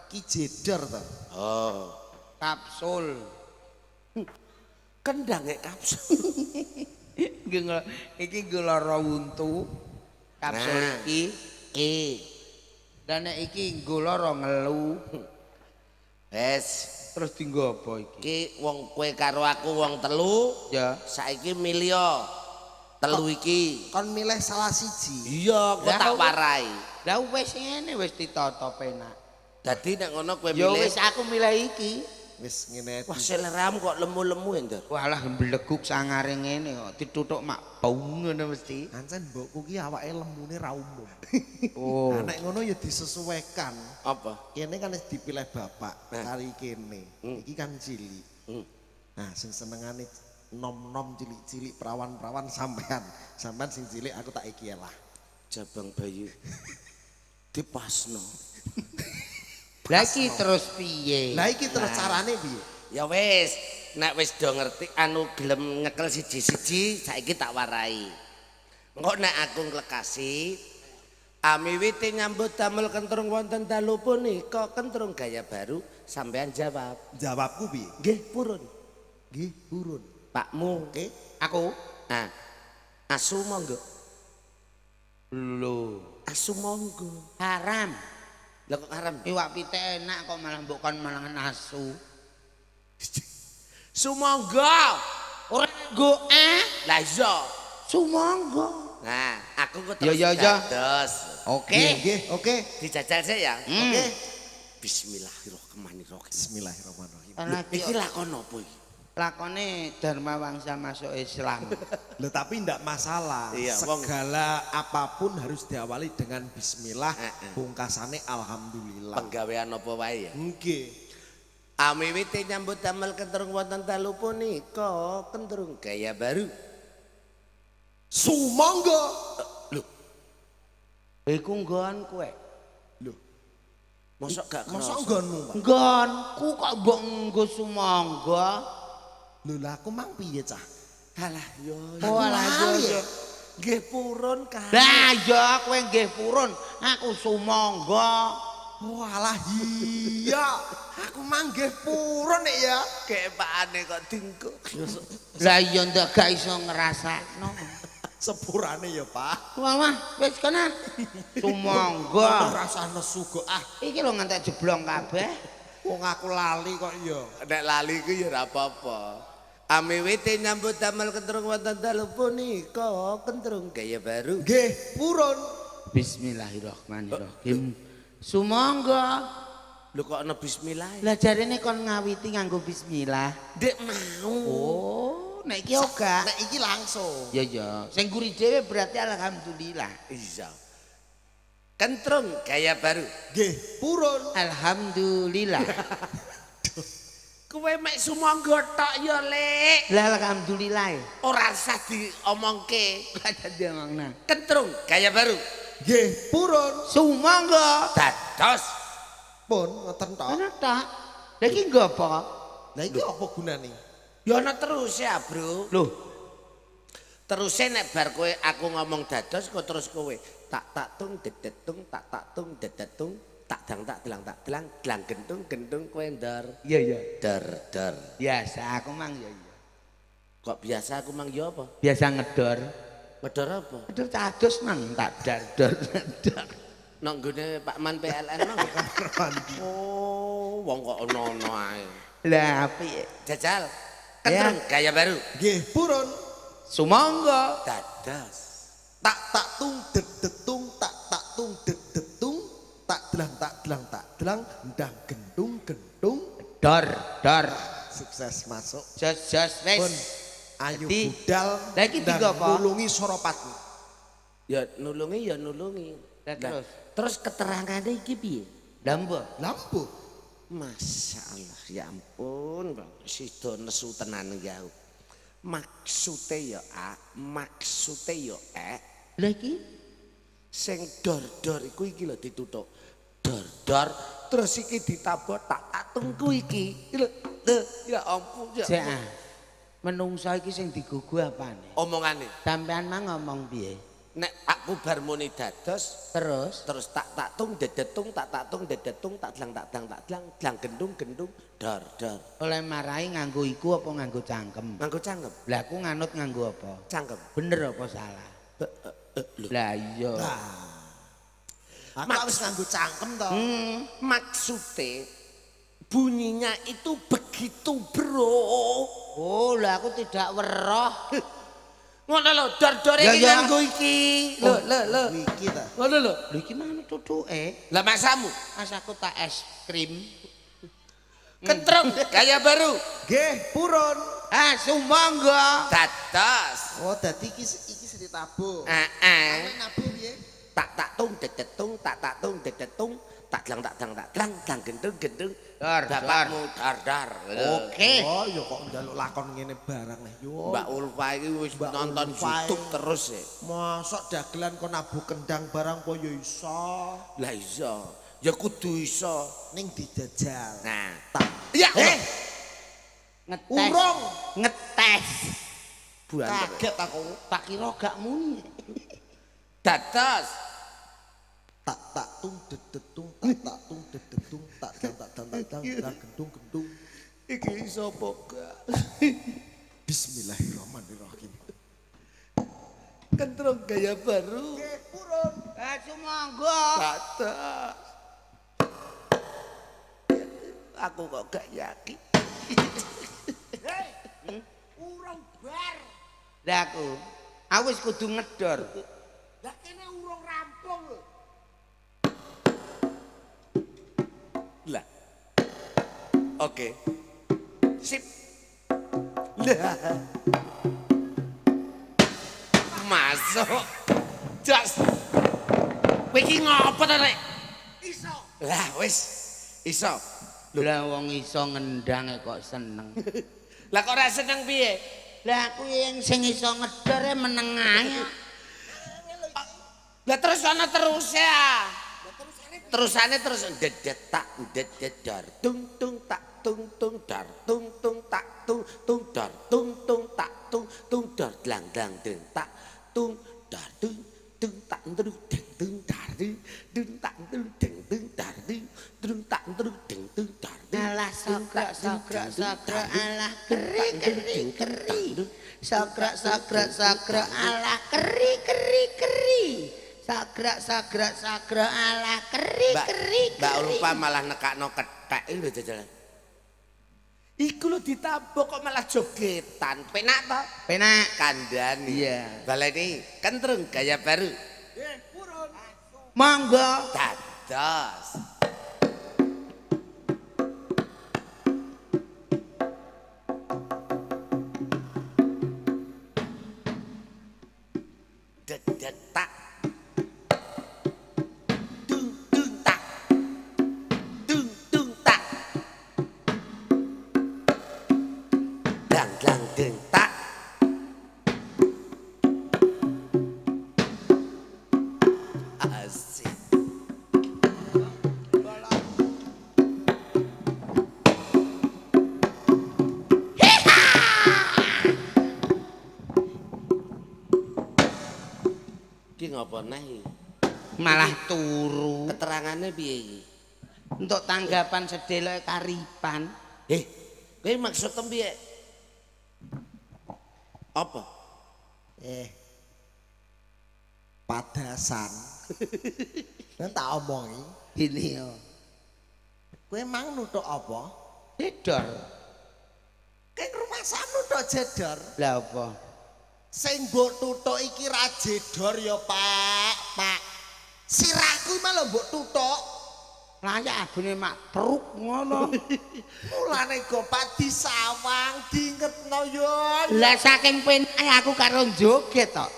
Ki jedor to. Oh. kapsul. Kendang e kapsul. Iki nggo lara wuntu. Kapsul Nah. iki. Iki. Lah nek iki nggo lara ngelu. Wes, Terus dienggo apa iki? iki wong kowe karo aku wong telu, Ya. saiki milih telu iki. Kon milih salah siji. Iya, kok Lah, tak kok- warai. Lah wis ngene wis ditata penak. Dadi nek ngono kowe Ya milih. wis aku milih iki. Wis ngene. Wah, seleramu kok lemu-lemu ya, Ndor. Walah mbleguk sangare ngene kok ditutuk mak bau ngono mesti. Ancen mbokku ki awake lemune ra umum. Oh. Nah, nek ngono ya disesuaikan. Apa? Kene kan wis dipilih bapak Nah. kali kene. Iki kan cilik. Nah, sing senengane nom-nom cilik-cilik perawan-perawan sampean. Sampean sing cilik aku tak iki lah. Jabang bayi. Dipasno. Lah iki terus piye? Lah iki terus carane piye? Ya wis, nek wis do ngerti anu gelem nyekel siji-siji saiki tak warai. Engko nek aku nglekasi amiwite nyambut damel kentrung wonten dalu punika kentrung gaya baru sampean jawab. Jawabku piye? Nggih purun. Nggih, purun. Pakmu. Oke. Aku Nah, asu monggo. lho Asu monggo. haram. Lah kok haram? Iwak pitik enak kok malah mbok kon malah asu. Sumangga. Ora nggo eh Lah iya. sumangga. Nah, aku kok Ya, terus ya, ya. dados. Oke. Nggih, nggih, oke. Dijajal sik ya. Oke. Bismillahirrahmanirrahim. Bismillahirrahmanirrahim. Lagi Iki lakon apa iki? lakone Dharma Wangsa masuk Islam. Loh, tapi ndak masalah. Iya, wong- Segala apapun harus diawali dengan bismillah, Heeh. pungkasane alhamdulillah. Penggawean apa wae ya? Nggih. Amiwite nyambut damel kentrung wonten dalu punika kentrung gaya baru. Sumangga. Lho, Iku nggon kowe. Loh, mosok gak mosok kerasa? nggonmu, Pak? Nggonku kok mbok nggo sumangga. Lho lah aku mang piye cah? Alah yo. Oh alah yo lali yo. ya. Nggih purun kan. Lah ya kowe nggih purun, aku sumangga. Walah iya. Aku mang nggih purun nek ya. Kepakane kok dingko. Lah iya ndak gak iso ngrasakno. Sepurane ya, Pak. Wah wah wis kena. Sumangga. Ora usah nesu kok ah. Iki lho ngantek jeblong kabeh. Wong aku lali kok ya. Nek lali ku ya ora apa-apa. Amiwite nyambut damel kentrung wonten dalu punika kentrung gaya baru. Nggih, purun. Bismillahirrahmanirrahim. Sumangga. Lho kok ana bismillah? Lah jarene kon ngawiti nganggo bismillah. Dek mau. Oh, nek iki ora. Nek iki langsung. Ya ya, sing guri dhewe berarti alhamdulillah. Iya. Kentrung gaya baru. Nggih, purun. Alhamdulillah. Kowe mek sumangga tok ya, Lek. Lah alhamdulillah. Ora usah diomongke. Kata dia ngomongna. Kentrung gaya baru. Nggih, purun. Sumangga. Dados. Pun ngoten tok. Ana tak. Lah iki nggo apa? Lah iki apa gunane? Ya ana terus ya, Bro. Loh, Teruse nek bar kowe aku ngomong dados kok terus kowe tak tak tung dedetung tak tak tung dedetung tak dang tak delang tak delang delang gentung gentung kowe ndor. Iya iya. Der der. Biasa aku mang ya iya. Kok biasa aku mang ya apa? Biasa ngedor. Ngedor apa? Ngedor cados mang tak dar dor dar. Nang nggone Pak Man PLN mang. Oh, wong kok ono-ono ae. Lah apik. Jajal. Kentrung gaya baru. Nggih, purun. Sumangga. Dados. Tak tak tung dedetung tak tak tung dedetung tak delang tak delang tak delang ndang gentung gentung Dor dor. sukses masuk. Jos jos wis. Pun ayo Dadi- budal Lah iki ndang dienggo apa? nulungi Suropati. Ya nulungi ya nulungi. Lah, terus? Terus keterangane iki piye? Lah mbok. Lampu. Masya Allah, ya ampun, Bang. Sida nesu tenan ya. Maksude ya A, maksude ya E. Lah iki Sing dor-dor iku iki lho ditutuk. Dor-dor terus iki ditabok tak tak tunggu iki. Iki lho, lho, ya ampun ya. sik ah. Menungso iki sing digugu apane? Omongane, Sampean mang ngomong piye? nek aku bar muni dados Terus terus tak tak tung dedetung tak tak tung dedetung tak dlang tak dlang tak dlang dlang gendung gendung dor dor. oleh marahi nganggo iku apa nganggo cangkem? Nganggo cangkem, Lah aku nganut nganggo apa? cangkem. Bener apa salah? Lho. Lah iya. Aku wis nganggo cangkem to. Maksude bunyinya itu begitu bro. Oh, lah aku tidak weroh. Ngono lho, dor-dor Ya, iki ya. nganggo iki. Lho, lho, lho. Iki ta. Ngono lho. Lho iki manut tutuke. Lah masamu Mas aku tak es krim. kentrung gaya baru. Nggih, purun. Ah, sumangga. Dados. Oh, dadi iki iki sing ditabuh. Heeh. Nek nabuh piye? Tak tak tung dedetung tak tak tung dedetung tak dlang tak dlang tak dlang dlang gendung gendung. Dor, dor. Bapakmu dar dar. Oke. Oh, ya kok njaluk lakon ngene barang nih. Yo. Mbak Ulfa iki wis Mbak nonton Ulfa YouTube terus ya. Mosok dagelan kon nabuh kendang barang kok ya iso Lah iso. Ya kudu iso. ning dijajal. Nah. Tak. Ya Eh, Ngetes. urung. Ngetes. Buanter. Kaget aku. Tak kira gak muni. Dados. Tak tak tung dedetung tak tak tung dedetung tak dang tak dang tak dang dang gendung gendung. Iki iso apa gak? Bismillahirrahmanirrahim. Kentrung gaya baru. Ah, sumangga. Dados. Aku kok gak yakin. Urung bar. Lah aku, aku wis kudu ngedor. Lah kene urung rampung lho. Lah. Oke. Sip. Lah. Masuk. Jas. Kowe iki ngopo to, Rek? Iso. Lah wis. Iso. Lah wong iso ngendang kok seneng. Lah kok ora seneng piye? Lah aku yang sing iso ngedor e meneng ae. Lah terus ana terus ya. Terusane terus dedet tak dedet dar tung tung tak tung tung dar tung tung tak tung tung dar tung tung tak tung tung dar dlang dlang deng tak tung dar tung tung tak terus deng tung dar dung dung tak terus deng tung dar dung dung tak terus deng tung dar dung Alah sogrok sogrok sogrok alah keri keri keri. Sogrok sogrok sogrok alah keri keri keri. Sogrok sogrok sogrok alah keri keri keri. Mbak Ulfa malah nekakno kethek iki lho jajalan. Iku lho ditabok kok malah jogetan. Penak to? Penak. Kandhani. Iya. Baleni kentrung gaya baru. Monggo. Dados. Iki ngopo neh iki? Malah turu. Keterangane piye iki? Untuk tanggapan sedelok karipan. Kowe maksud piye? Apa? Padasan. Nek tak omongi. Ini yo. Kowe mang nuthuk apa? Jedor. Keng rumah nuthuk jedor. Lah apa? Sing mbok tuthuk iki ra jedor ya, Pak. Pak. Sirahku malah mbok tuthuk. Layak agune mak truk ngono. Mulane go Pak disawang diingetno yo. Lah saking penake aku karo joget tok.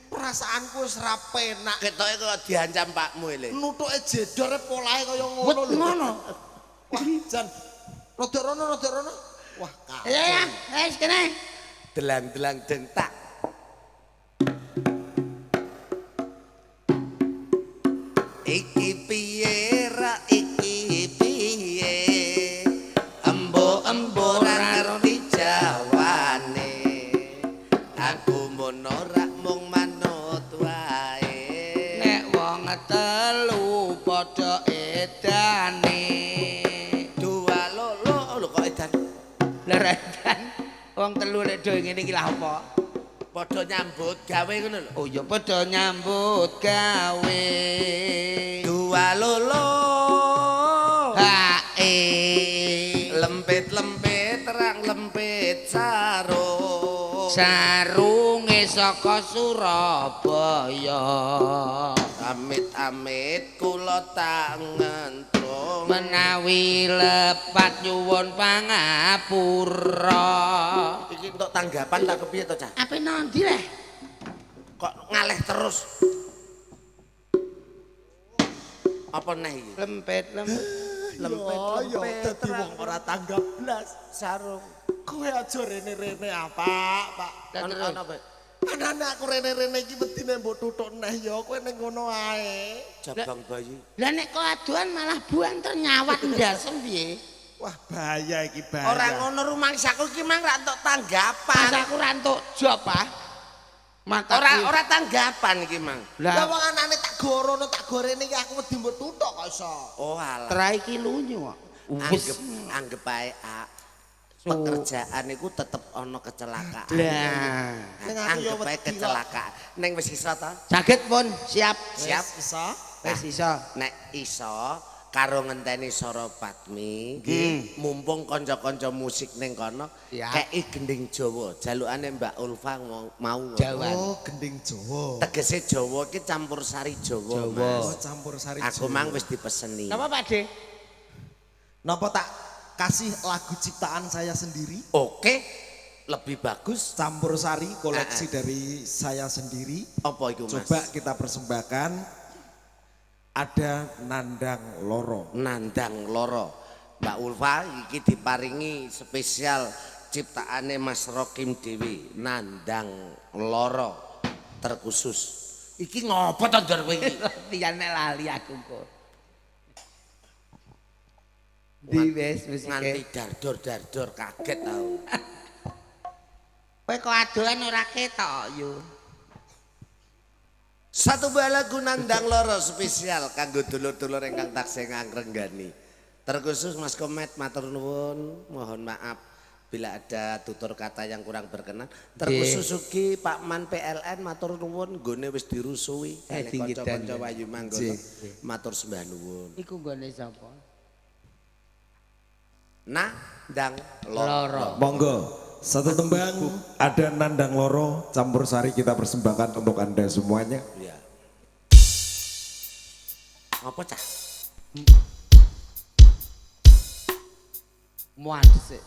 Perasaanku wis ra penak. Ketoke kok diancam pakmu ele. Nuthuke jedore polahe kaya ngono lho. Ngono. Wah, jan. Rodok rono, rodok rono. Wah, kacau. Ya, wis kene. Delang-delang dentak. Iki piye ra iki piye? Embo-embo ra ngerti jawane. Aku mono ra mung manut wae. Nek wong telu padha edane. Dua lolo lho kok edan. Lah edan wong telu nek do ngene iki lah apa? Padha nyambut gawe ngono lho. Oh ya padha nyambut gawe. Dua lolo. Hae. Lempit-lempit terang lempit sarung. Sarunge saka Surabaya. Amit-amit kula tak ngentrung. Menawi lepat nyuwun pangapura. Iki entuk tanggapan tak kepiye to, Cah? Ape nondi leh? Kok ngaleh terus? Apa neh iki? Lempit lempit. Lempit lempit. Dadi wong ora tanggap blas. Sarung. Kowe aja rene-rene apa, Pak? Ana apa? Anane aku rene-rene iki wedine mbok tuthuk neh ya, kowe ning ngono ae. Jabang bayi. Lah nek kok aduan malah buanter nyawat ndasem piye? Wah, bahaya iki bahaya. Ora ngono rumangsaku iki mang ra entuk tanggapan. Pas aku ra entuk job, ah. Mata Ora tanggapan iki mang. Lah wong anane tak gorono tak gorene iki aku wedi mbok tuthuk kok iso. Oh alah. Tra iki lunyu kok. Anggep ae pekerjaan iku tetep ana kecelakaan. Lah, anggep ae kecelakaan. Neng wis iso ta? Saged pun, siap. Siap. Iso. Wis iso. Nek iso karo ngenteni Soropadmi, mumpung kanca-kanca musik ning kono, kei gending Jawa, jalukane Mbak Ulfa mau. Jawa. Oh, gending Jawa. Tegese Jawa iki campur sari Jawa, Mas. Oh, campur sari Jawa. Aku mang wis dipeseni. Napa Pak De? Napa tak kasih lagu ciptaan saya sendiri? Oke, lebih bagus. Campur sari koleksi dari saya sendiri. Apa iku, Mas? Coba kita persembahkan. Ada Nandang Loro. Nandang Loro. Mbak Ulfa iki diparingi spesial ciptaane Mas Rokim Dewi, Nandang Loro terkhusus. Iki ngopo to ndor kowe iki? Latihan nek lali aku kok. Di wis musike. Nganti dardor-dardor kaget tau. Kowe kok adoan ora ketok yo. Satu buah lagu Nandang Loro spesial kanggo dulur-dulur ingkang taksih ngangrenggani. Terkhusus Mas Komet matur nuwun, mohon maaf bila ada tutur kata yang kurang berkenan. Terkhusus ugi Pak Man PLN matur nuwun nggone wis dirusui kalih kanca-kanca Wayu Manggolo. Matur sembah nuwun. Iku nggone sapa? Nandang Loro. Monggo. Satu tembang ada Nandang Loro campur sari kita persembahkan untuk Anda semuanya. Iya. Apa cah? Muat sik.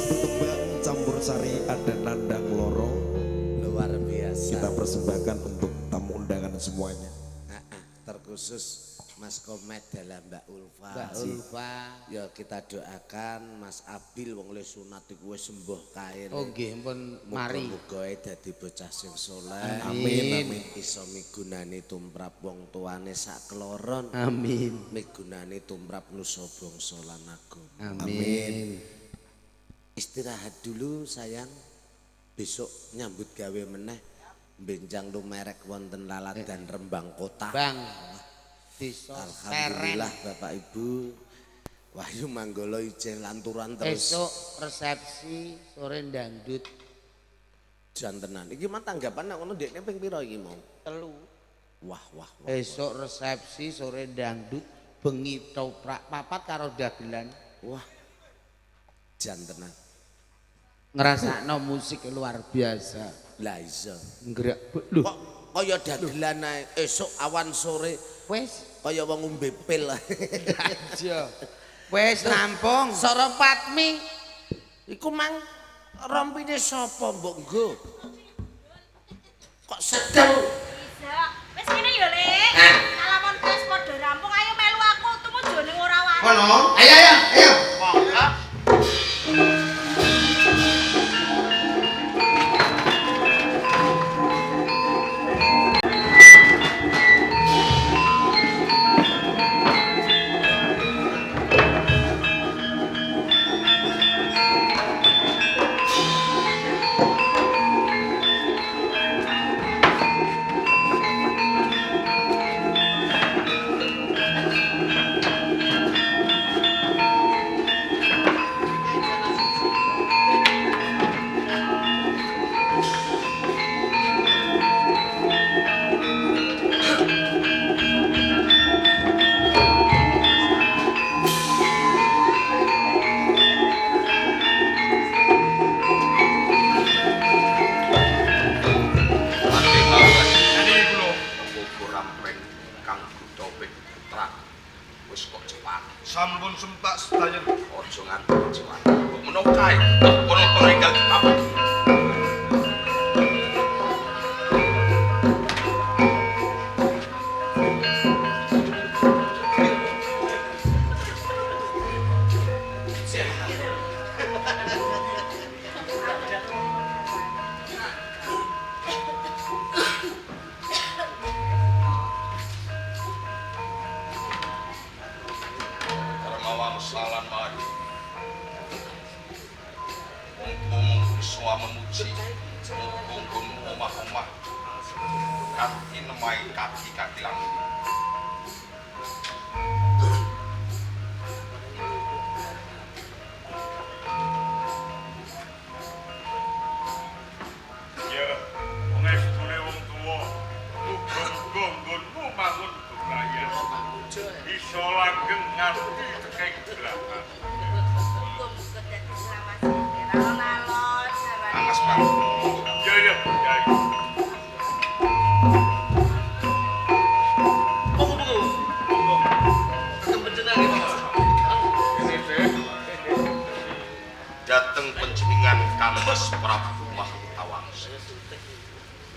Satu tembang campur sari ada nandang loro. Luar biasa. Kita persembahkan untuk tamu undangan semuanya. Terkhusus Mas Komet dalam Mbak Ulfa. Mbak Ulfa. Ya kita doakan Mas Abil wong le sunat iku wis sembuh kae. Oh nggih pun mari. Muga-muga dadi bocah sing saleh. Amin amin. Iso migunani tumrap wong tuane sak keloron. Amin. Migunani tumrap nusa bangsa lan agama. Amin. Istirahat dulu sayang. Besok nyambut gawe meneh. Benjang lumerek wonten Laladan Rembang Kota. Bang. Desa Seren. Alhamdulillah Bapak Ibu. Wahyu Manggolo ijeh lanturan terus. Esok resepsi sore dangdut. Jan tenan. Iki mah tanggapan nek ngono ndekne ping pira iki mau? 3. Wah wah wah. Esok resepsi sore dangdut, bengi toprak papat karo dagelan. Wah. Jan tenan. Ngrasakno musik luar biasa. Lah iya. Nggerak lho. Kok kaya dagelan ae esuk awan sore wis kaya wong ngombe pil. Aja. Wis rampung. Soro Patmi. Iku mang rompine sapa mbok nggo? Kok sedeng? Bisa. Wis ngene ya, Lek. Salamon wis padha rampung, ayo melu aku tumuju ning ora wae. Kono. Ayo ayo ayo. Sampun sempak sedayan aja nganti jiwan. Kok menawa kae kono-kono enggal dipapak. Salan mari. Wong iso memuji mung omah-omah kanthi nemahi kaki-kaki langit. Ya, wong estune wong tuwa muga-muga nggonmu mangun bebrayan. Iso langgeng nganti teking gerakan. Muga-muga dadi selamat alon-alon. Amas banget. Ya ya ya. Monggo monggo. Monggo. Ini teh. Dateng panjenengan Kang Mas Prabu Mahkutawangsa.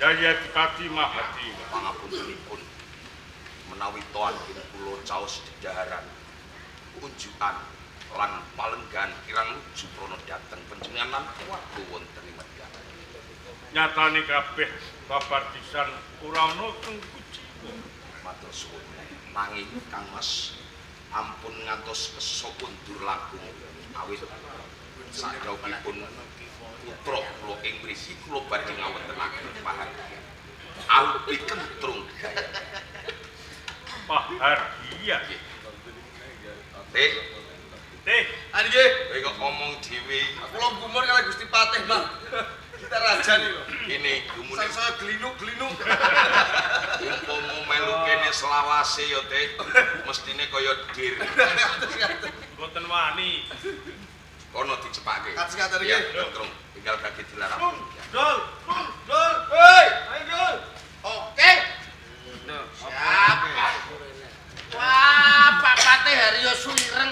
Jaya Dipati Mahadi. Pangapuntenipun menawi toan kula caos dedaharan unjukan lan palenggan kirang nuju prana dhateng panjenengan lan keluarga wonten ing Medal. Nyatane kabeh babar pisan ora ana kang kuciwa. Matur suwun. Nanging Kang Mas ampun ngantos kesokundur langkung awit sadhawuhipun putra kula ing mriki kula badhe ngawontenaken pahargyan. Arupi kentrung gaya. Pahargyan. Teh, Teh, Ane nggih. kowe kok ngomong dhewe. Kula gumun kali Gusti Patih, Mbah. Kita raja nih lho. Kene gumune Saya glinuk-glinuk. umpama melu kene selawase ya Teh, mestine kaya dir. Mboten wani. Kono dicepake. Kados-kados Ya, iki. kentrung. Tinggal kaki dilarang. Dol, dol. Hei, Ayo dol. Oke. Siap. Wah, Pak Patih Haryo Suireng.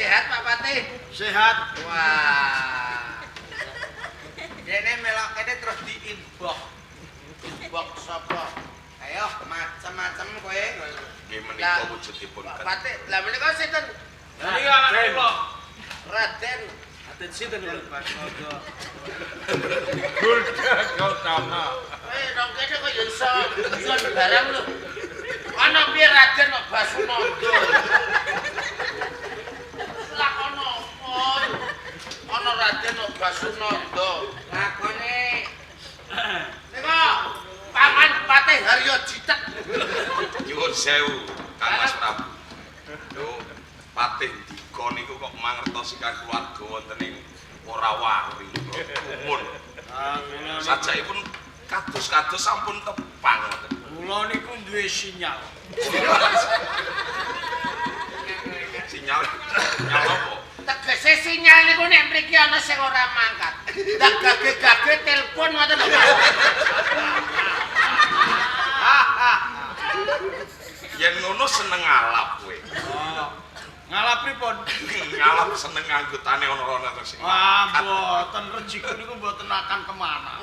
Sehat Pak Patih? Sehat. Wah. Dene melok kene terus di inbox. Inbox sapa? Ayo macam-macam kowe. Nggih menika wujudipun Pak Patih, lah menika sinten? Niki anak kula. Raden. Raden sinten lho? Gurda Gautama. Eh, nang kene kok ya iso guyon barang lho. Ana piye Raden kok Basunanda? Lah ana apa? Ana Raden kok Basunanda. Lakone nika Paman Patih Haryo Jitek. Nyuwun sewu, Kang Mas Prabu. Lho, Patih Ndika niku kok mangertosi kang keluarga wonten ing Worawari. Gumun. Sajakipun kados-kados sampun tepang ngoten. Kula niku duwe sinyal. Sinyal sinyal apa? Tegese sinyal niku nek mriki ana sing ora mangkat. Ndak gage-gage telepon ngoten lho Mas. Yen ngono seneng ngalap kowe. Oh. Ngalap pripun? Ngalap seneng anggotane ana-ana to sing. Wah, mboten rejiku niku mboten akan kemana.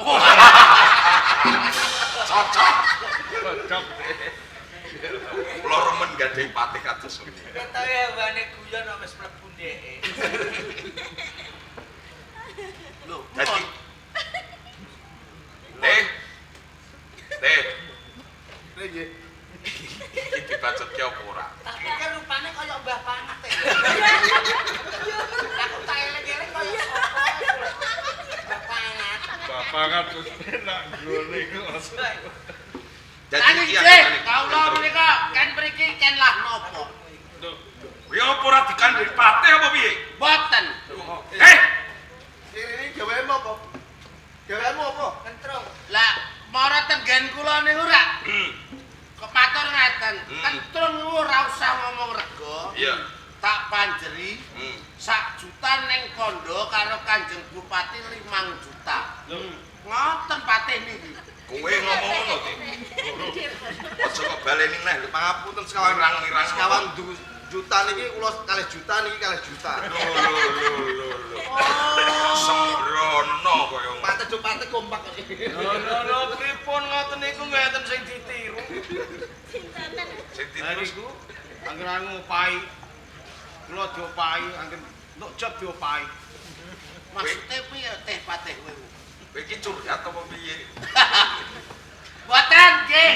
Cocok. Cocok. Kula remen gadhahi patih kados ngene. Ketoke hawane guyon kok wis mlebu ndeke. Lho, dadi Teh. Teh. Nggih. Iki dibacutke apa ora? Tak pikir rupane kaya Mbah Pangat e. Aku tak eling-eling kaya sapa. Mbah Pangat. Mbah Pangat terus penak nggone kok. Dadi iki kawula menika ken mriki ken lah napa? Lho, ya apa ora dikandhani patih apa piye? Mboten. Eh, ini gawemu apa? Gawemu apa? Kentrung. Lah, mara tenggen kula niku rak. Kematur ngaten, kentrung niku ora usah ngomong rega. Iya. Tak panjeri. Sak juta ning kondo karo Kanjeng Bupati 5 juta. Ngoten patih niki. Kowe ngomong ngono ti. Aja kok baleni neh lho pangapunten sekawan irang-irang sekawan juta niki kula kalih juta niki kalih juta. Lho lho lho lho. Sembrono kaya ngono. Patih do patih kompak kok. Lho lho lho pripun ngoten niku ngeten sing ditiru. Sinten? Sing ditiru niku anggere ngopahi. Kula diopahi angger entuk job diopahi. Maksude piye teh patih kowe? Kowe iki curhat apa piye? Mboten nggih.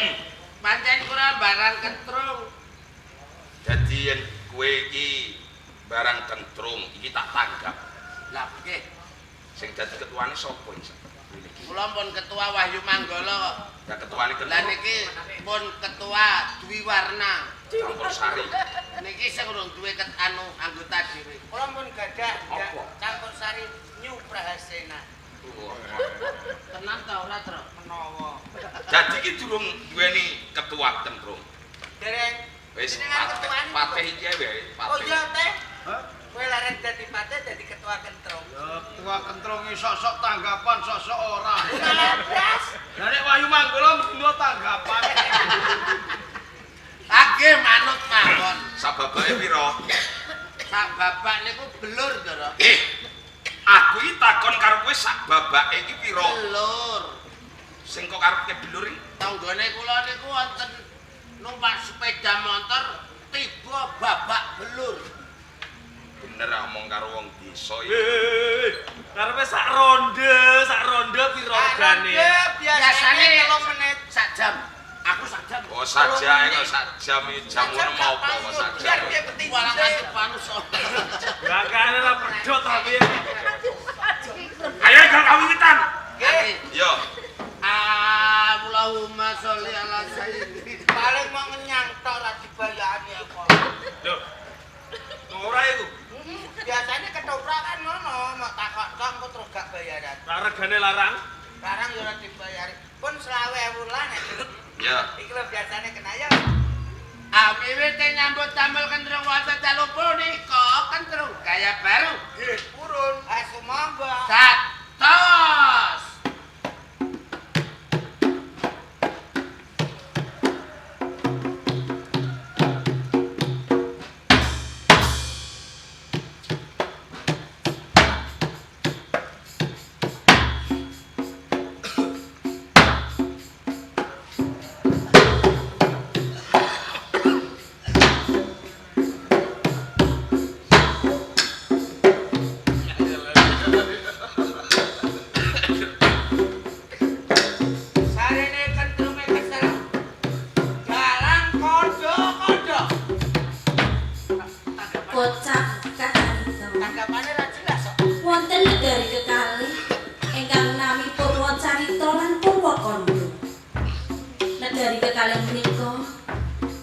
Pancen kula barang kentrung. Dadi yen kowe iki barang kentrung iki tak tanggap. Lah nggih. Sing dadi ketuane sapa iki? Kula pun ketua Wahyu Manggala kok. Ya ketuane kentrung. Lah niki pun ketua Dwi Warna. Campur sari. Niki sing urung duwe anu anggota dhewe. Kula pun gadah campur sari New Prahasena. Tenan ta ora, Tru? Menawa. Dadi iki durung duweni ketua kentrung. Dereng. Wis patih iki wae, patih. Oh iya, Teh. Hah? Kowe laren dadi patih dadi ketua kentrung. Ya, ketua kentrung iki sok-sok tanggapan, sok-sok ora. Lah nek Wahyu Manggala mesti tanggapan. Nggih manut mawon. Sak babake pira? Sak babak niku belur, Ndara. Aku iki takon karo kowe sak babake iki pira? Belur. Sing kok karepke belur iki? Tanggane kula niku wonten numpak sepeda motor tiba babak belur. Bener omong karo wong desa iki. Karepe sak ronde pira regane? Biasane 3 menit sak jam. Aku sak jam. Oh sak jam kok sak jam iki jam ngono mau apa kok sak jam. Walang ati panusa. Bakane lah pedhot tapi. Ayo gang kawiwitan. Nggih. Yo. Allahumma sholli ala sayyidina. Paling mau ngenyang tok ra dibayarane kok. Lho. Ora iku. Biasane ketoprak kan ngono, mok takok tok engko terus gak bayaran. Lah regane larang? Larang yo ora dibayari. Pun 20.000 lah nek. Ya. Iki lho biasane kena ya. Amiwite nyambut damel kentrung wonten dalu punika kentrung gaya baru. Nggih, purun. Sumangga. Dados. Tanggapane ra jelas kok. Wonten negari kekalih ingkang nami Purwacarita lan Purwakanda. Negari kekalih menika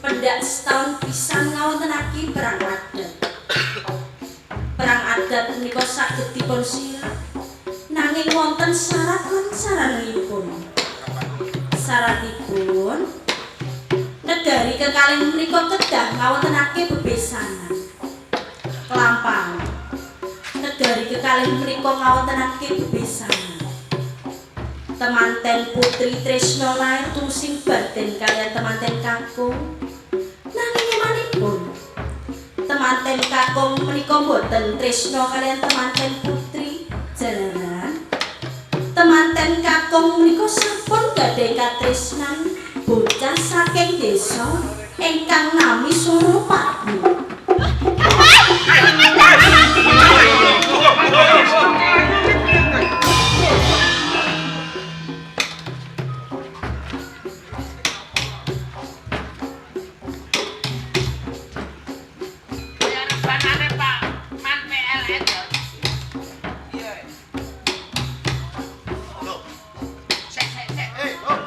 pendak setahun pisan ngawontenake perang adat. Perang adat menika saged dipun siap nanging wonten syarat lan saranipun. Syaratipun negari kekalih menika kedah ngawontenake bebesanan. Kelampahan negari kekalih menika ngawontenake bebesanan. Temanten putri Tresna lair tusing batin kaliyan temanten kakung. Nanging emanipun temanten kakung menika mboten tresna kaliyan temanten putri jalaran. Temanten kakung menika sampun gadhahi katresnan bocah saking desa ingkang nami Suropati. Kaya rebanane Pak Man PLN ya. Iya. Lho. Sek sek sek. Eh, oh.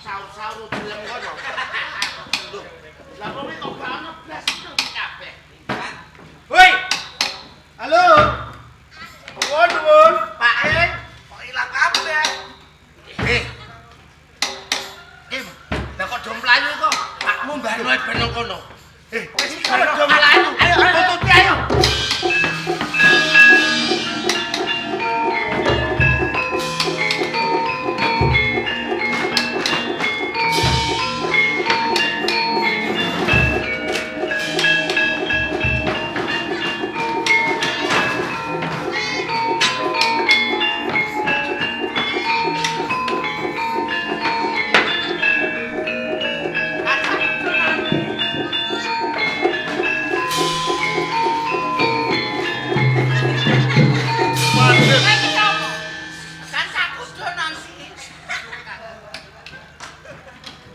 Saur-saur dilem kono. Lho, lah kok kok gak ono blas itu kabeh. Woi. Halo. Nuwun, nuwun. Pak E, kok ilang kabeh? Eh. Kim, lah kok do mlayu kok? Pakmu mbah Noe ben nang kono. Eh, wis kok do mlayu. Ayo, ayo, tututi ayo. Kan saku donan sih.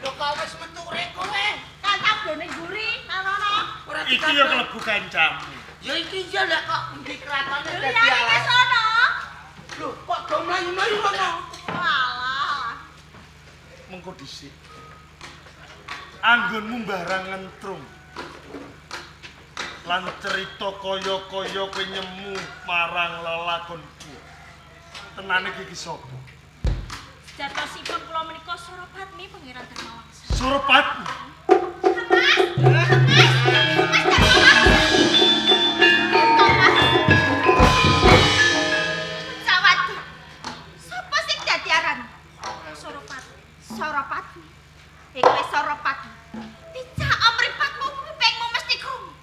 Lho kok wis metu rek kowe? Kan tablone mburi, ana-ana. Ora Iki ya klebu kancamu. Ya iki ya lah kok endi kratone Lho dadi ya iki alas. sono. Lho kok do mlayu-mlayu kono? Walah. Mengko dhisik. Anggonmu barang ngentrung. Lan cerita kaya-kaya kowe nyemu marang lelakonku. Tenane iki sapa? Sejatosipun kula menika Suropatmi Pangeran Darmawangsa. Suropatmi. Mas! Mas! Mas Darmawangsa. Sawati. Sapa sing dadi aran? Suropatmi. Suropatmi. Kowe Suropatmi. Picak mripatmu kupingmu mesti krungu.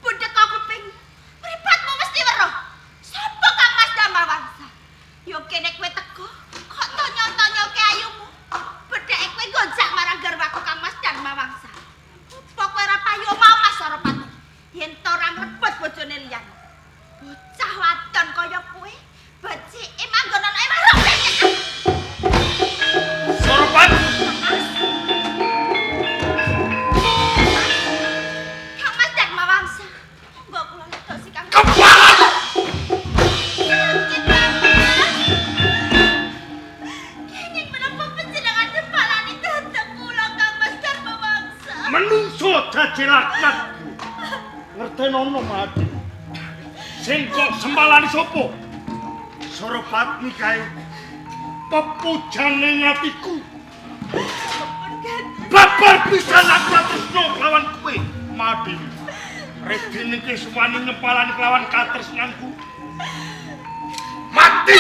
Bundhek kuping. Mripatmu mesti weruh. Sapa Kang Mas Darmawangsa? Yo kene kowe teko, kok tonyo-tonyoke ayumu. Bedheke kowe gonjak marang garwaku Kang Mas Darmawangsa. Apa kowe ora payu mau Mas Suropatmi? Yen to ora ngrebut bojone liyan. Bocah wadon kaya kowe, becike manggon ana ing warung becik. Suropatmi. Kang Mas Darmawangsa. Mbok kula ledosi Kang. Kepala! Sakit banget. Kenging menapa panjenengan depalani dhateng kula Kang Mas Darmawangsa? Menungso dadi laknatku. Ngertenono mati. Sing kok sempalani sapa? Suropatmi kae pepujane atiku. Babar pisan aku tresno kelawan kowe, Madewi. Redine iki suwani nyempalani kelawan katresnanku. Mati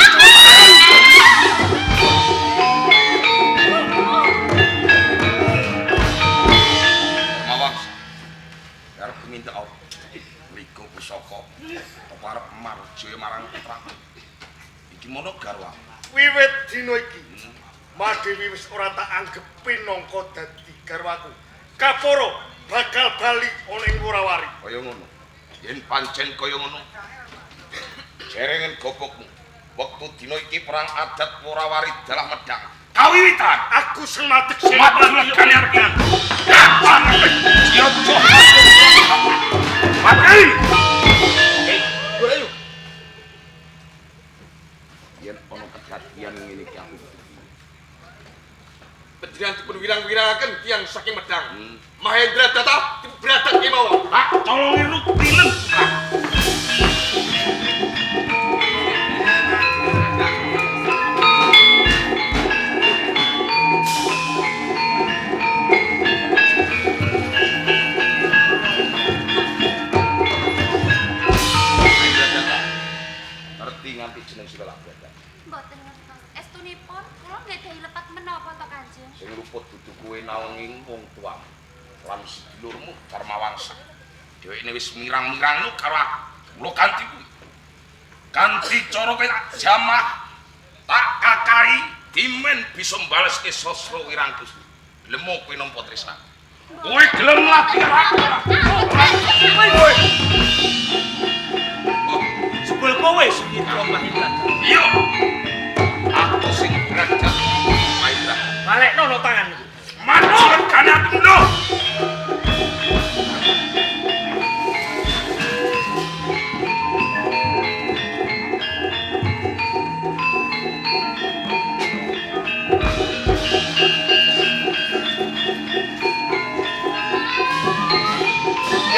Mawangsa. Arep minta apa? Mrigo pusaka. Apa arep marjaya marang putraku? Iki mono garwa. Wiwit dina iki, Madewi wis ora tak anggep pinangka dadi garwaku. Kaporo bakal bali ana ing Wurawari. Kaya ngono. Yen pancen kaya ngono. Jerengen gobokmu. Wektu dina iki perang adat Wurawari dalah medhang. Kawiwitan. Aku sing madeg senopati Mati. Argan. Mati. Mati. tiyang saking Medang. Mahendra Data dibradat kemawon. Tak colongi rutinen. Mahendra Data. Ngerti nganti jeneng sira lak bradat. Mboten ngertos. Estunipun kula nggadahi lepat menapa to Kanjeng? Sing luput dudu kowe naunging wong tuamu lan sedulurmu Darmawangsa. Dheweke wis mirang-mirangno karo aku. Mula kanthi kuwi. Kanthi cara kowe tak jamah, tak kakai dimen bisa mbaleske sasra wirang Gusti. Gelem kowe nampa tresna. Kowe gelem lagi karo aku. Kowe. Sebul kowe Sumitra Mahendra. Iya. Aku sing bradat Mahendra. Balekno no tanganku. Manut regane atimu lho.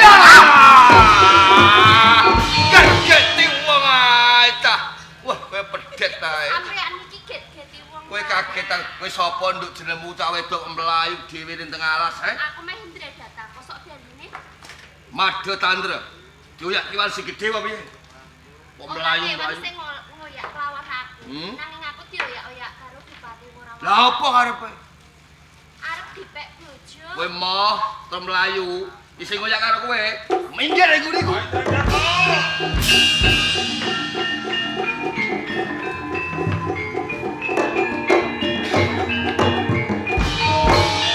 Ya! Kageti wong ae cah. Wah, kowe pedet ae. Amrean iki get-geti wong. Kowe kaget ta, kowe sapa nduk jenengmu cah wedok mlayu dhewe ning tengah alas, he? Aku Mahendra Data, kosok daline. Madha Tandra. Dioyak kiwan sing gedhe apa piye? Kok mlayu-mlayu. Sing ngoyak kelawan aku. Nanging aku dioyak-oyak karo Bupati Wurawari. Lah apa karepe? Arep dipek bojo. Kowe moh terus mlayu, isih ngoyak karo kowe. Minggir iku niku.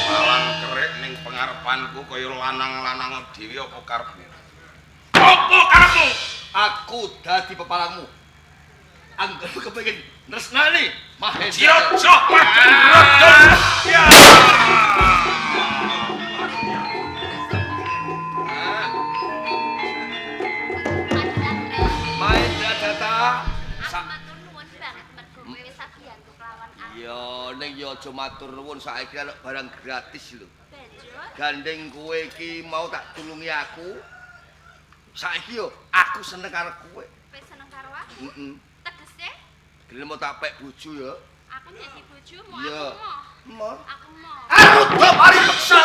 Malang kerek ning pengarepanku kaya lanang-lanang dhewe apa karepmu? Apa karepmu? Aku dadi pepalangmu. Angger kepengin tresnani Mahendra. Jirojo Mahendra. Ya. Mahendra Data. Aku matur nuwun banget mergo kowe wis sabiyantu kelawan aku. Ya ning ya aja matur nuwun saiki ana barang gratis lho. Banjur Gandeng kowe iki mau tak tulungi aku. Saiki yo aku seneng karo kowe. kowe seneng karo aku. Heeh. Tegese Gelem mau tak pek bojo ya. aku dadi bojomu, Iya. aku moh. Moh. Aku moh. Aku do mari peksa.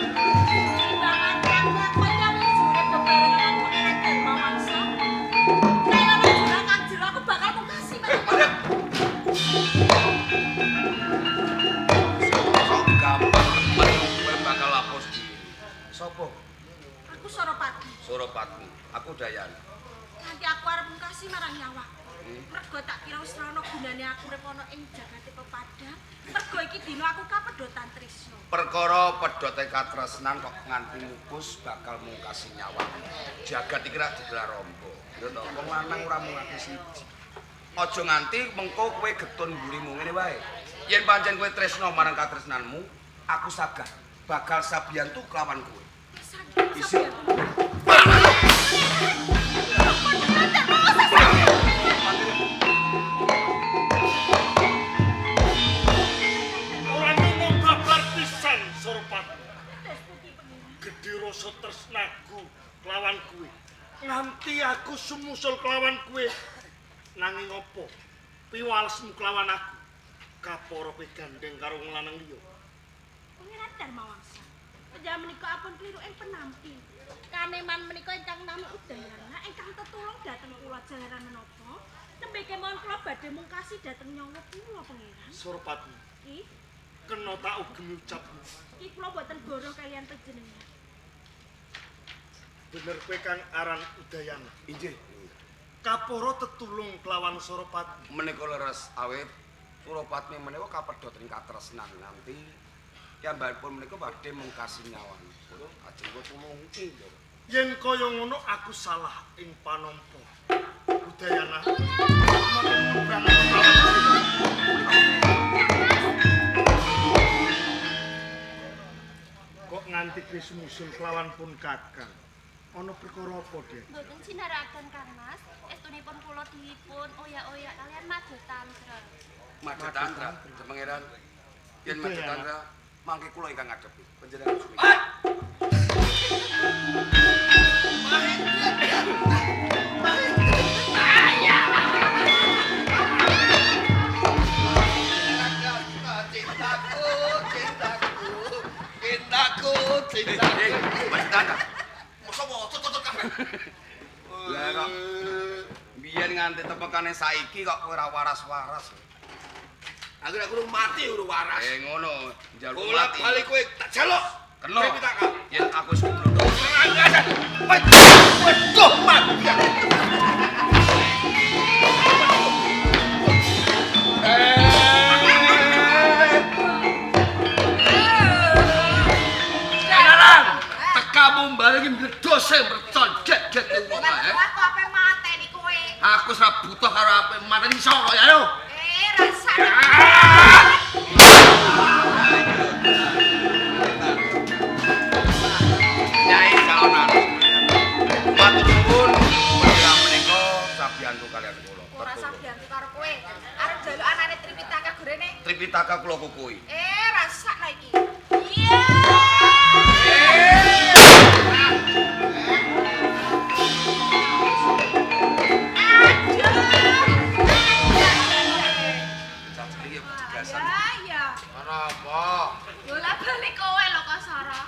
Timbangan kang kaya jure bebarengan Pangeran Darmawangsa. Nek ana jurang kang jero aku bakal mungkasi marang. Sok gampang temen kowe bakal lapos dhewe. Sopo? Aku Suropati. Suropati. Aku Dayana. Nanti aku arep mungkasi marang nyawaku. Mergo tak kira wis ora ana gunane aku urip ana ing jagate pepadang. Mergo iki dina aku kapedhotan tresna. Perkara pedhote katresnan kok nganti mupus bakal mungkasi nyawa. Jagat iki rak digelar rombo. Ya to, wong lanang ora mung ati siji. Aja nganti mengko kowe getun mburimu ngene wae. Yen pancen kowe tresna marang katresnanmu, aku sagah bakal sabiyantu kelawan kowe. Isi. Ora ngono babar pisan Suropati. Gedhe rasa tresnaku kelawan kowe. Nganti aku sumusul kelawan kowe. Nanging apa? Piwalesmu kelawan aku. Kapara kowe gandeng karo wong lanang liya. Pangeran Darmawangsa. Panjenengan menika ampun kliru ing penampi. Kaneman menika ingkang nami Udayana ingkang tetulung dhateng kula jalaran menapa? Nembe kemawon kula badhe mungkasi dhateng nyawa kula Pangeran. Suropati, Ki, kena tak ugemi ucapmu. ki kula boten goroh kaliyan panjenengan. Bener kowe kang aran Udayana. Inggih. Kapara tetulung kelawan Suropati. Menika leres awit Suropatmi menika kapedhot ing katresnan nganti piyambakipun menika badhe mungkasi nyawanipun ajeng kula tulungi. Yen kaya ngono aku salah ing panampa. Udayana. Nganti kowe sumusul kelawan pun Kakang. Ana perkara apa, Dek? Mboten sinarakaken Kang Mas, estunipun kula dipun oyak-oyak kalian Madyatantra. Madyatantra, Pangeran. Yen Madyatantra mangke kula ingkang ngadepi. Panjenengan sumi. Cintaku, cintaku, cintaku, cintaku. Madyatantra. Mosok waca kabeh. Lah kok biyen nganti tepekane saiki kok kowe ora waras-waras. Aku nek urung mati urung waras. Ngono, njaluk Bola mati. bali kowe tak jaluk. Kena. Tripitaka. Yen aku wis keblodok. Waduh, mati. Enaran, tekamu bali iki mledose mercon dek-dek wong ae. Aku ape mateni kowe. Aku wis ora butuh karo ape mateni iso kok ya yo. Rasane. Nyai Calon. Matur nuwun panjenengan menika sabiyantu kalian kula. Ora sabiyantu karo kowe. Arep njaluk anane Tripitaka gorene. Tripitaka kula kukui. Rasakno iki. Iya. Ya. Ana apa? Bola bali kowe lho Kosara.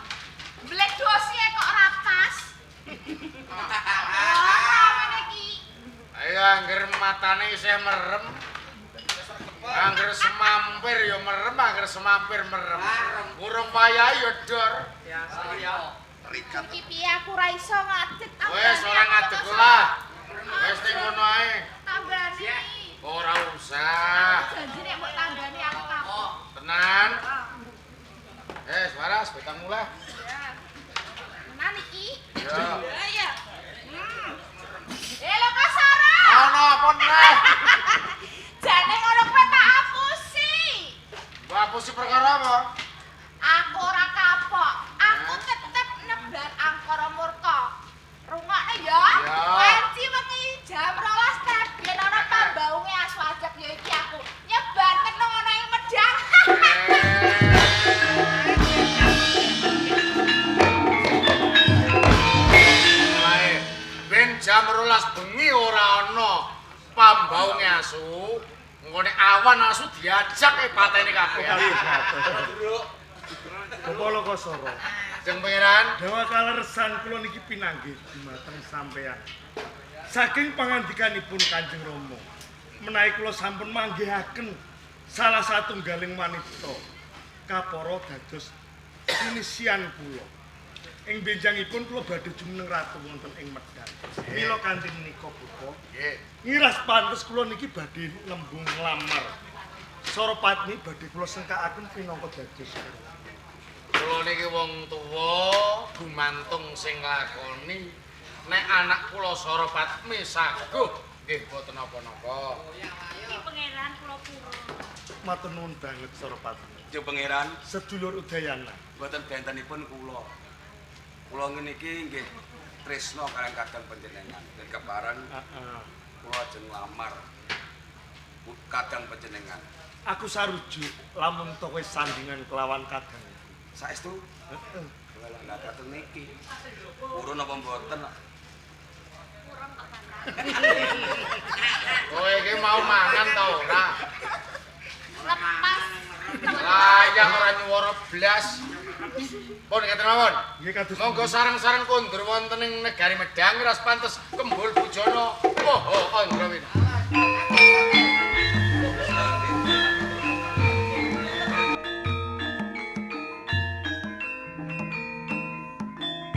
Bledosi kok ora pas. Ora ngene iki. Ayo angger matane isih merem. Angger semampir ya merem, angger semampir merem. Urung payahe ya dor. Iki piye aku ora iso ngadeg. Wis ora ngadeg lah. Wis ning ngono ae. Tambani. Ora usah. Janji nek mbok tambani aku kapok. Tenan. Wis waras betang mulih. Tenan iki. Ya. Iya. Lho Kosara. Ana apa neh? Jane ngono kowe tak apusi. Mbok apusi perkara apa? Aku ora kapok. Aku tetep nebar angkara murka. Rungokne ya. Wanci wengi jam 12 teben ana pambaunge asu ajak ya iki aku. Nyebar tenung ana ing Medang. Ben jam 12 bengi ora ana pambaunge asu. Engko nek awan asu diajak pateni kabeh. Bapak Lokasara. Jeng Pangeran, Dewa kaleresan kula niki pinanggih dumateng sampeyan. Saking pangandikanipun Kanjeng Rama, menawi kula sampun manggihaken salah satunggaling wanita kapara dados pinisian kula. Ing benjangipun kula badhe jumeneng ratu wonten ing Medang. Mila kanthi menika Bapak, nggih. Ngiras pantes kula niki badhe nembung nglamar. Sarapatni badhe kula sengkakaken pinangka dados kula. Kula niki wong tuwa gumantung sing nglakoni. Nek anak kula Sarapatmi saguh nggih boten napa-napa. Iki Pangeran kula purun. Matur nuwun banget Sarapatni. Jeng Pangeran, Sedulur Udayana. mboten bentenipun kula. Kula ngene iki nggih tresna kaliyan kadang panjenengan. Dan kepareng Heeh. kula ajeng nglamar kadang panjenengan. Aku sarujuk lamun to kowe sandingan kelawan kadang. Saestu? Heeh. Lah lah kadang niki. Purun apa mboten? Purun kok Kakang. Kowe iki mau mangan ta ora? Lepas. Layak ora nyuwara blas. Pun ngeten mawon. Nggih kados Monggo sareng-sareng kondur wonten ing negari Medang ras pantes kembul bujana. Poho